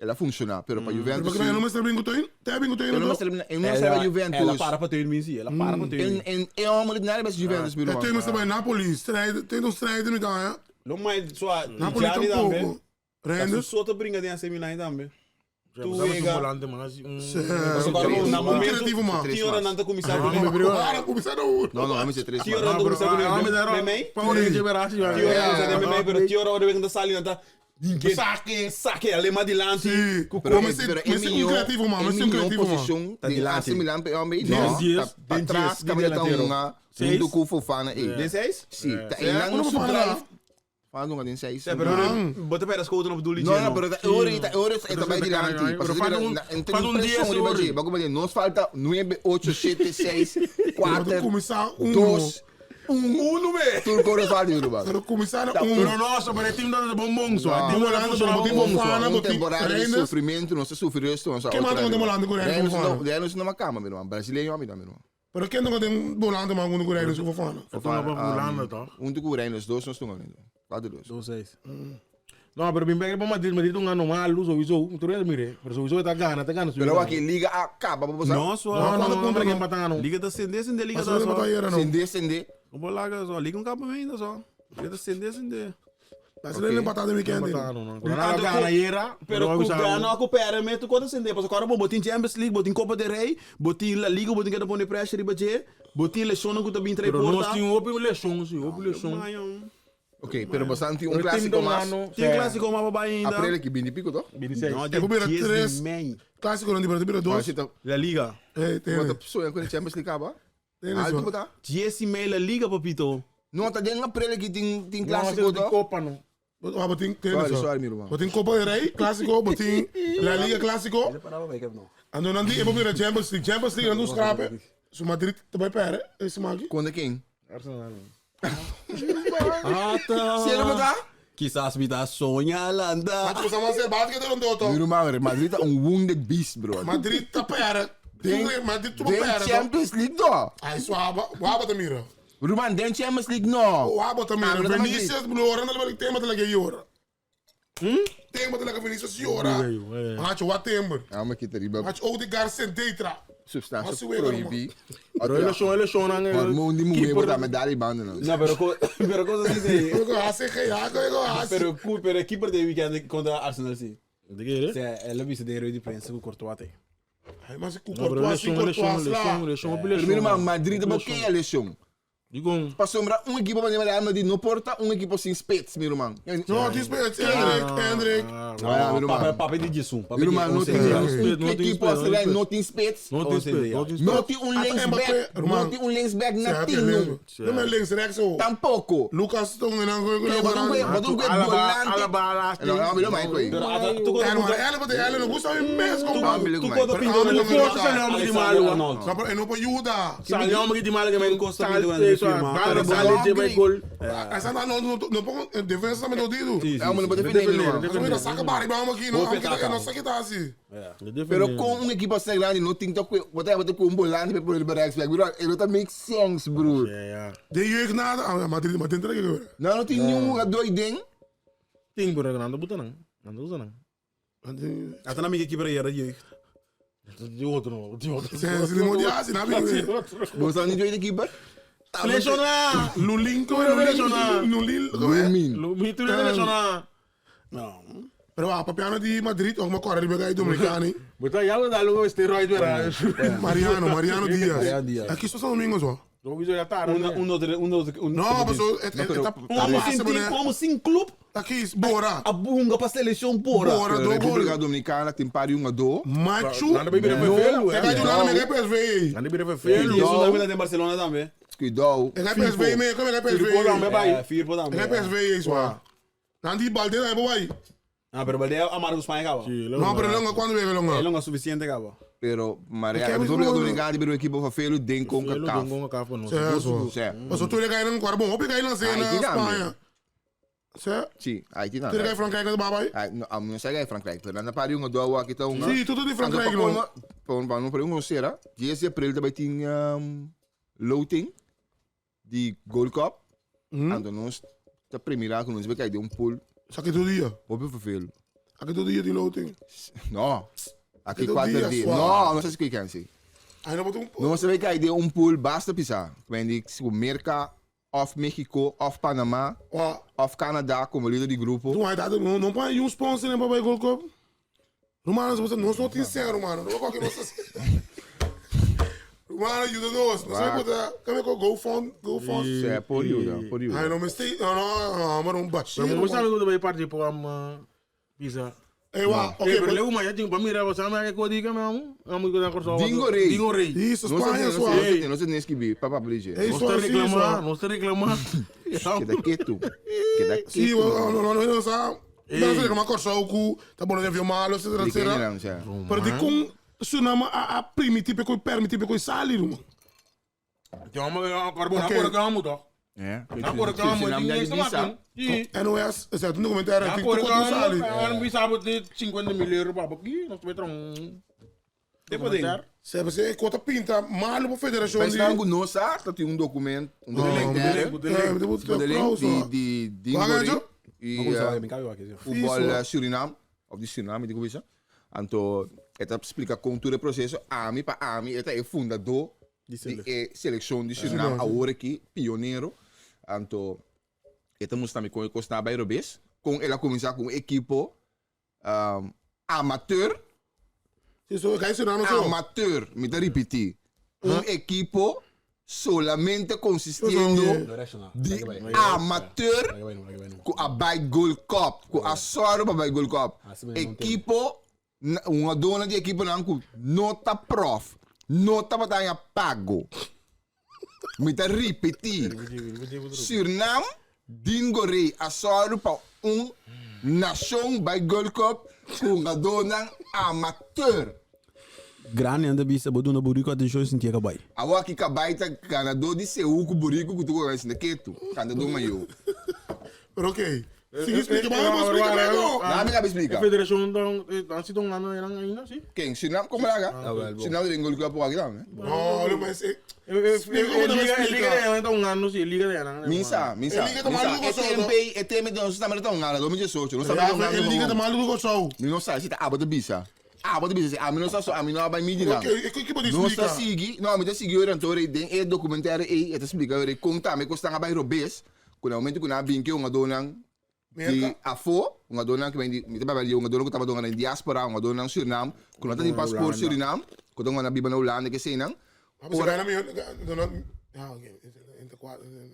Ela funciona, pero para Juventus. Porque não mas bingo tem, tem bingo tem. Eu não sei, eu não sei a Juventus. Ela para para ter sim, ela para para ter. En en homem de nada mas Juventus, meu É irmão. tem mas também Napoli, strijden, tem uns strijden nu daar, hè? Não mais só Napoli tampouco. Renders. Renders. Só tá brincando em AC Milan também. Tu wega. volante, mano. assim, Na momento, Creativo, man. Tinha hora não tá começar Para começar no. Não, não, vamos ser três. Tinha hora não começar com Memei. Paulo de Berardi, Tinha hora não Memei, pero tinha hora onde tá salindo tá ninguém. Saque, saque, alema dilante. Sim. Pero, Mas pero mas um creativo, man, mas um creativo, man. posição Tá de dilante. AC Milan, pero homem, Diez, não, diez, tá para den trás, diez, caminha tá delantero. uma, Seis. um do com Fofana aí. Den seis? Sim, tá É, em como não Fofana. Fala nunca den seis. É, pero bota para as coisas no Abdul Não, não, pero ahorita, ahorita está bem dilante. Pero falta Falta um dia, pressão, Bagulho, nós falta 9, 8, 7, 6, 4, Começar um. 2, 1. 1, me. Tu coro falta, irmão. Pero começar Pero um. nossa, pero o time da bombom só. Não. O time da Não, bombom não, só. Fofana, Uma botin- temporada de Reinders. sofrimento, nós sofremos isso. Quem mata quando Holanda com Reinders, Reinders Fofana? não, Reinders não é uma cama, meu irmão. Brasileiro é meu irmão. Pero ken ta den volante man hunto ku Reinders ku Fofana? Fofana pa Hulanda toch? Hunto ku Reinders, dos nos tunga hunto. Cuatro dos. Dos seis. No, pero bin bek pa Madrid, Madrid un ano malo sowieso. Mi tur hende mire, pero sowieso ta gana, ta gana su. Pero aki liga a caba pa bosa. No, so. No, no, Cuánto no, punto no, no? empatando. Liga ta sende, sende, liga Mas ta no so. ayera no. Sende, sende. Como laga so, liga un cabo ainda so. Liga ta sende, sende. Brasileiro empatado de weekend. Empatando, no. Gana gana ayera, Pero ku gana ku perde me tu kota sende, paso agora bo tin Champions League, bo tin Copa del Rey, bo tin La Liga, bo tin que pone pressure riba dje, bo tin lesionan ku ta bin trae Pero nos porta. tin hopi lesion, si, hopi lesion. Ok, pero bosan tin un Pero clásico team mas. no, Tin clásico mas pa bai ainda. April aki 20 y pico toch? 26. No, Ik probeer dia 10 tres. di mei. Clásico não, de bira Maar dos. zit er- La Liga. Eh, tem. Wat zo en Champions League aba? Tem Alto isso. bota? 10 e mei La Liga, papito. No, tá den april aki tin tin No, clásico tin toch? Copa no. Ah, botin tem Sorry, isso. sorry, mi ruman. Botin Copa del Rey, clásico, botin La Liga clásico. Ando nandi, eu vou ver Champions League, Champions League ando scrape. Su Madrid também perde, esse magi. Contra quem? Arsenal. Ah, tá. Cielo bota? Quizás me dá sonha landa. Mas você vai ser bate que não deu Mi ruman, Madrid tá um wounded beast, bro. Madrid tá perde. Den- Madrid tu Den perde. Champions League toch? Ai, su aba, o aba tá mira. Ruman, den Champions League no. O aba tá Ah, mira. maar dat Vinicius, Blora, não vai tema tá que llora. Tema tá que Vinicius llora. Hacho wat tember. Ja, maar kita riba Hacho Odegaard sentetra. substância Mas o erro, proibi. Pero lesion, lesion ang Hormone di mujer bota medalha banda não. Não, pero, co- pero cosa assim de. Eu gosto, eu gosto. Pero, cu- pero keeper de weekend contra Arsenal, sim. De que Se ela visse de herói de prensa com Courtois tem. Ai, mas o No, pero Courtois, lesion, Courtois lesion, lesion, lá. lesion, hopi Pero lesion. mi ruman, Madrid bloqueia lesion. Digo, Pa sombra um equipo para Real Madrid não porta um equipo sem spits, mi ruman. Não, diz Hendrik, Hendrik. Ah, mi ruman. Papi de Jisum. Mi ruman, não tem spits, um não tem equipo spits, assim, não tem spits. não tem spits, não tem spits. Não tem um Até linksback, Mbappé, não Ruman. tem um linksback na Será que é tino. mesmo? Não é links, rechts, ô. Tampouco. Lucas, tô ganhando. Bota um Alaba, volante. Alaba, Alaba. Não, não, não, não, Pero tu É, não, ela bota ela não gusta mesmo, compadre. Tu conta Pero pintou ah, no não, Força, não, não, de Alexander malo. Arnold. Não, pero não pode ajudar. Salió me de malo que me Costa sal, pintou na eso, firma. bala, Pero sale, lleva el gol. Essa não, não, não, não, defesa também do dedo. Sim, É, mas não pode Defender, defender, meu irmão. Mas não saca barriga, vamos aqui, não, Vou aqui, petar, não sei que tá assim. Pero com um equipo assim grande, não tem toque, botar botar com um volante para poder liberar back. Bro, ele tá make sense, bro. De jeugd nada, ah, Madrid, Madrid tem que ver. Não, não tem nenhum jogador dentro. Tem por aí, não buta não. Não usa não. Até na minha equipe era jeugd. De outro não, de outro. Se se não de assim, não vi. Você não tem equipe? Lesiona! Lulin, como é Lulin? Lulin, como é? Lumin. Lumi, tu lesiona. Não. Pero ah, papiano di Madrid, ook maar corre, ribe Dominicani. Buta ya lo da luego esteroide, verá. Mariano, Mariano Dias. Mariano Dias. Aqui só São Domingos, ó. Sowieso ya tarde. Um, um, dois, um, dois, um. Não, pessoal, é é tá Como sem time, como sem clube, Aqui, bora. a bunga pra seleção bora. Bora, do República gol. Dominicana tem pari um jogador. Machu. Nada bem vermelho, É que do nada me PSV. Nada bem E vermelho. isso também tá em Barcelona também. Cuidado. É que PSV me, como é que Firpo também PSV? vai. É, Firpo também. É que PSV isso, ó. Nandi Balde aí, boy. Ah, pero Balde amargo Espanha acaba. Não, pero longa quando vem longa. É longa suficiente acaba. Pero Maria, Porque é República muito- Dominicana tem um equipo fafelo den com CACAF. Certo. Certo. Mas tu le cai no corpo, bom, pegar na cena Aí que dá, Espanha. Certo? Sim, aí que Tu le cai não. Frankrijk no babai. Ai, não, não sei que é Frankrijk, pero na pari um jogador aqui tá um. Sim, tudo de Frankrijk, não. Para não para um será. 10 de april também tem loading de Gold Cup. Então nós tá primeira com nós vai cair de um pool, Só que todo dia. vou para Aqui todo dia de loading. Não. Aqui Todo quatro dia, dias. suave. Não, não sei se que quer dizer. Aí não botou um. Não você vai cair de um pool, basta pisar. Quando se Merca, of México, of Panamá, Ó, of Canadá como líder de grupo. tu vai dar, não, não põe um sponsor nem para Gold Cup. Romano, você não não tem sério, mano. Não vou qualquer nossa. Romano, ajuda nós. Não sei botar. Como é que é GoFund, GoFund. É, por ajuda, por ajuda. Ai, não me sei. Não, não, não, mano, um baixinho. Pero me sabe quando vai partir para uma pizza. Ei, uau, Ok, ok. pero luego mañana tengo para mirar, você sabe que código me amo? Amo que da corso. Dingo Rei. Dingo Rei. Isso, Não sei, Espanha, não sua. sei, não sei nem escrever. Papá, Bridget. Ei, Não sua, se sim, reclamar, sua. não se reclamar. Queda quieto. Queda quieto. Sim, não, não, não, não, sabe. Não sei como corso o cu, tá bom, não viu malo, etc, etc. Não, sei. Pero de com Suriname a a primitivo com permitivo com sali, irmão. Tem uma carbona, Ok. agora que amo, tá? É. Agora que amo, Suriname tem já isso, visa. Sim. NOS, certo, um documentário, tem Agora que que com sali. amo, amo sabe de 50 mil euros para aqui, nós vai um. Te paden. Se se kota pinta malo pa federashon Mas di. nan ku nos sa ta tin un dokument, un Eh, documentaire, de moet bedeling di di di Waar Ngori ga i Como sabe, mi cabe wak is. futbol Suriname of di Suriname mi bisa. Anto e ta splika kon tur e proseso ami pa ami e ta e fundadó Di di e selekshon di Suriname awor aki pionero. Anto e ta mustra mi kon e kos ta bai robes, kon el a kuminsá ku un ekipo amateur. Sí, so, kaya Suriname so. Amateur, mi ta ripití. Un ekipo solamente konsistiendo di amateur ku a bai Gold Cup, ku a sòru pa bai Gold Cup. Ekipo, hungadónan di ekiponan ku no ta prof, no tabata haña pago. Mi ta ripití, Sürnam Dean Gorré a sòru pa un nashon bai Gold Cup ku hungadónan amateur. Grandi nan ta bisa bo duna buriku atenshon i sintié kabai. Awor aki kabai ta ganadó di seú ku buriku ku tur ku sinta ketu, kantadó mayó. Pero ok. Sigui splika, maar bo splika mij no. Na mi kabi splika. E federacion dan, dan si don ano eran ainda, si? Ken? Surinam como laga? Surinam ta den Gold Cup aki tambe. No, lo mas e. Splika como ta Liga, splika. liga de eran ta un ano, si, liga de eran. Mi sa, mi sa. E liga ta Mi sa. malu E ko so, TMP, e TMP nos tambe ta un ano, 2018. Nos tambe ta un ano. E liga ta malu ko so. Mi no sa si ta abo ta bisa. Abo ta bisa si ami no sa so ami no a bai midi nan. Ok, e ki bo di Nos ta splika? sigui, no, mi ta sigui ora anto den e documentario ei e ta splika ora kon tambe kos tan a bai robes. Ku na momento ku nan a bin ke hungadónan di afó, hungadónan ku ben di, mi ta papia di hungadónan ku tabata hunga den diáspora, hungadónan Surinam, ku no ta tin pasport Surinam, ku ta hunga na biba na Hulanda keseinan. Ora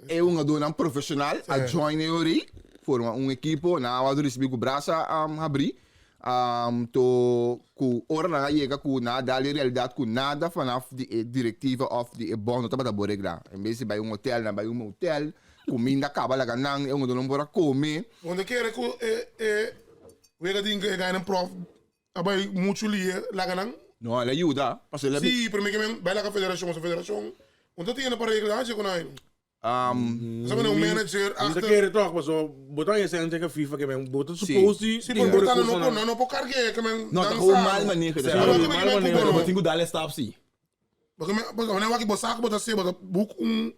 e hungadónan profeshonal a join e ora ei, forma un ekipo, nan a wòrdu risibí ku brasa habrí, to ku ora nan a yega ku nan a dal e realidat ku nada vanaf di e direktiva òf di e bònd no tabata bo reglá. En bes di bai un hotel nan bai un motel, kuminda kaba laga nan, e hungadó no por a kome. Bo ta kere ku e e wega tin ku e gainan prof a bai muchu lie laga nan? No, el a yuda, pasobra el a. Sí, pero mi ke men bai laga federashon, pasobra federashon no ta tene pa regla hachi ku nan. Sa un manager Mi ta achter. kere toch, paso bo ta esencia ke FIFA ke men bo ta suppose di Sí, pero bo ta no por no por cargue ke men No, ta gewoon mal maneho. Sí, mal mal maneho. Bo tin ku dal e stap sí. Porque me, porque wanneer waki bo saco bo ta se bo ta boek un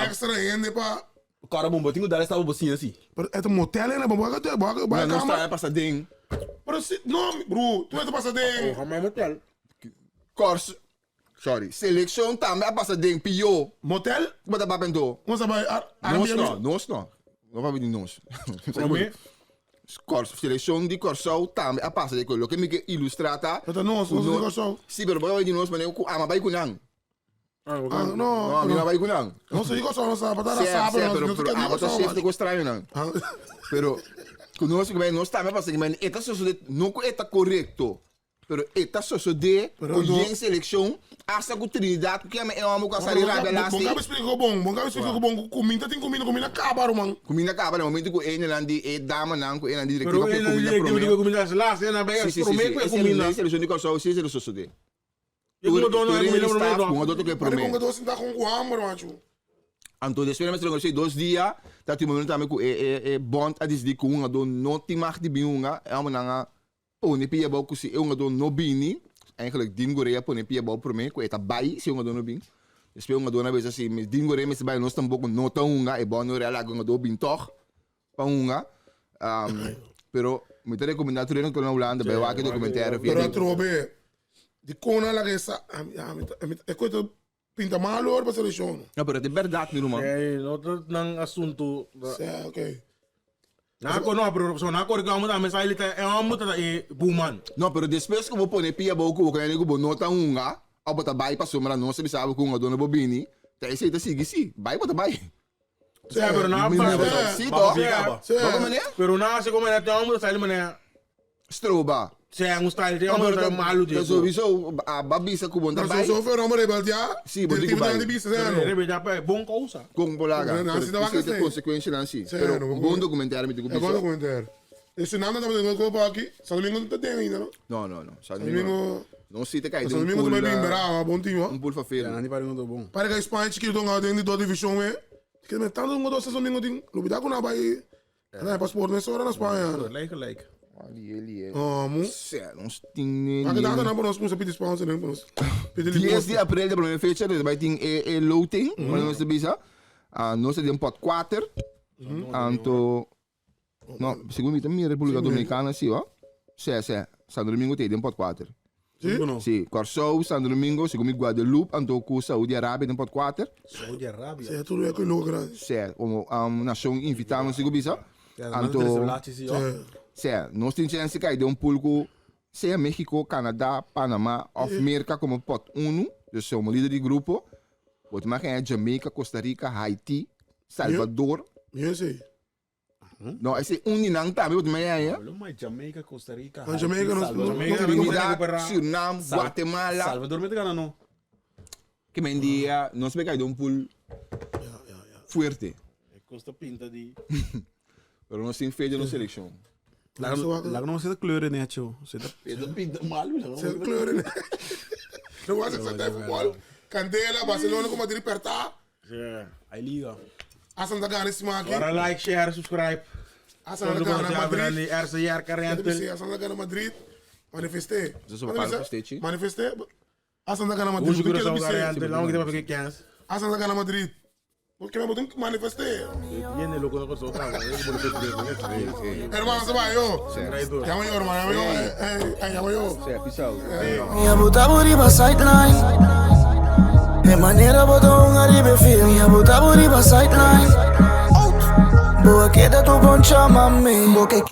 extra hende pa. Kòrda bon, bo tin ku dal e stap bo siña sí. Pero e ta motel ena, bo bo bo bo No, no sta pasa den. Pero si, no, bro, tu e ta pasa den. Oh, ga mai motel. Kors, Sorry. Seleccion tambe a pasa den pio. Motel? Bo ta papia anto? Nos a bai ar Nos no, nos no. No papia di nos. Prome? Kors, seleccion di Kòrsou tambe a pasa den kos. Loke mi ke ilustra ta. Pero ta nos, nos di Kòrsou. Si, pero bo ta papia di nos manera ku ama bai ku nan. Ah, no. No, mi no a bai ku nan. Nos di Kòrsou nos a ta Sè, sa, sè, pero pero nos pero ke di abo ta Kòrsou. safety ku straño nan. Pero ku nos ku nos tambe a pasa den, e ta sosode, no ku e ta korekto. Pero e ta sosodé Pero ku no- yen selekshon, asta ku Trinidad, ku kiami e hòmber ku a sali rabia Bon lasti. kabe splika ku bon, bon kabe splika ku bon, ku kuminda tin kuminda, kuminda kaba ruman. Kuminda kaba na momento ku e nan di e damanan ku e nan di Pero direktiva ku e e nan kuminda direktiva promé. ku kuminda las e nan bai Si, si, si, promé si. ku e E kuminda. selekshon di Kòrsou si esei sosodé. E Tur kuma dono tur e hende kuminda di promé staf dòk. ku un adulto ku e Pare promé. kon ku dos sinta kon ku hamber machu. Anto despues mester negocia dos dia, ta tin momento tambe ku e e e bond a disidí ku un hungadó no tin mag di bin hunga, e hòmbernan a Pone pia abou ku si e hungadó no bini, eigenlijk Dean Goree a pone pia abou promé ku e ta bai si e hungadó no bin. Despues e hungadónan a bisa si mi Dean Goree mester bai nos tampoko no ta hunga, e bou no real laga e hungadó bin tòg pa hunga. Pero mi ta rekomendá tur hende ku ta na Hulanda bai wak e dokumentario via Pero di. atrobe dikon nan laga e sa, ami ta e koe ta pinta malo ora pa selekshon. No, pero ta bèrdat mi ruman. Ey, no ta nan asuntu. Sea, ok. Nan ko no, pero so nan kore ku e homber tambe sa e e homber ta e buman. No, pero despues ku bo pone pia bou ku bo kende ku bo no ta hunga, òf bo ta bai pasobra nos a bisa bo ku hungadó no por bini, ta esei ta sigui si, bai bo ta bai. Sea, pero nan Mi pa no sea. Si Ba toh? papia kaba. Sea. Bo ku manera? Pero nan hasi komo e homber ta sali manera. Stroba. Sea, un style, e No, homber pero ta ta malu ta di. sowieso a ba bisa ku bo no ta Pero bai. so so fer homber rebel ya. Si, bo tin ku Direktiva bai. di bisa sea no. Rebe ja pa bon kousa. Kon bo laga. No, no, Pero si ta wak esei ta esei. konsekuenshanan si. Sea, Pero no, bo un bon ku- dokumentario mi tin ku E bon bisa. documentario. E Suriname ta mete gol pa aki. Santo Domingo no ta den ainda no. No, no, no. Santo Santo Domingo. Domingo. No si te kai Santo den un Domingo pool, ta bai bin ah, brava, bon team un ho. pool vervelend. Ja, nan di pari no ta bon. Pare ka Spanje chikito nga den di dode division we. Ke men tanto un dos Santo Domingo tin. Lubida ku na bai. Na paspoort mesora na Spanje. Gelijk gelijk. Lié, lié. Amo. Sè, nos tin ne Aki lié. data nan pa nos kumsa pidi sponsor den pa nos. Pidi 10 di limosna. april ta prome fecha, dus bai tin e, e loting, mm nos ta bisa. Ah, nos ta den pot 4. Anto, no, segun mi ta mira República Dominicana si, ho. Sè, sè, Santo Domingo ta den pot 4. Si? Si, Kòrsou, Santo Domingo, segun mi Guadeloupe, anto ku Saudi Arabia den pot 4. Saudi Arabia. Sè, tur e ku logo grandi. Sè, komo um, nashon invitá nos sigu bisa. Anto, sè, nos tin chèns di kai den un pool ku sea Mexico, Canada, Panama òf Merka komo pot unu, dus komo lider di grupo. Bo ta imagina Jamaica, Costa Rica, Haiti, Salvador. Mi esei. No, esei un di nan tambe bo ta imagina. Lo mai Jamaica, Costa Rica, No, Jamaica no- Salvador. no- Trinidad, Surinam, Guatemala. Salvador me ta gana no. Ke men dia nos be kai den un pool fuerte. E costa pinta di. Pero nos tin fe den nos seleccion. Laga nos zeta kleuren net, joh. Zeta pinta mal. Zeta kleuren net. No was het zeta voetbal. Candela, Barcelona com Madrid perta. Ai liga. Asan ta gana smaak. Ora like, share, subscribe. Asan ta gana Madrid. RCR Carrentel. Asan ta gana Madrid. Manifeste. Manifeste. Manifeste. Asan ta gana Madrid. Uso Curaçao Carrentel. Não que tem para que Asan ta gana Madrid. Porque me botou manifeste. Viene loco no cosó, cabrón. Hermano, se va yo. Llamo yo, hermano. Llamo yo. Eh, llamo yo. Sí, pisao. Mi abuta riba sideline. De manera bota un arriba feel. Mi abuta riba sideline. Boa queda tu poncha mami. Boa que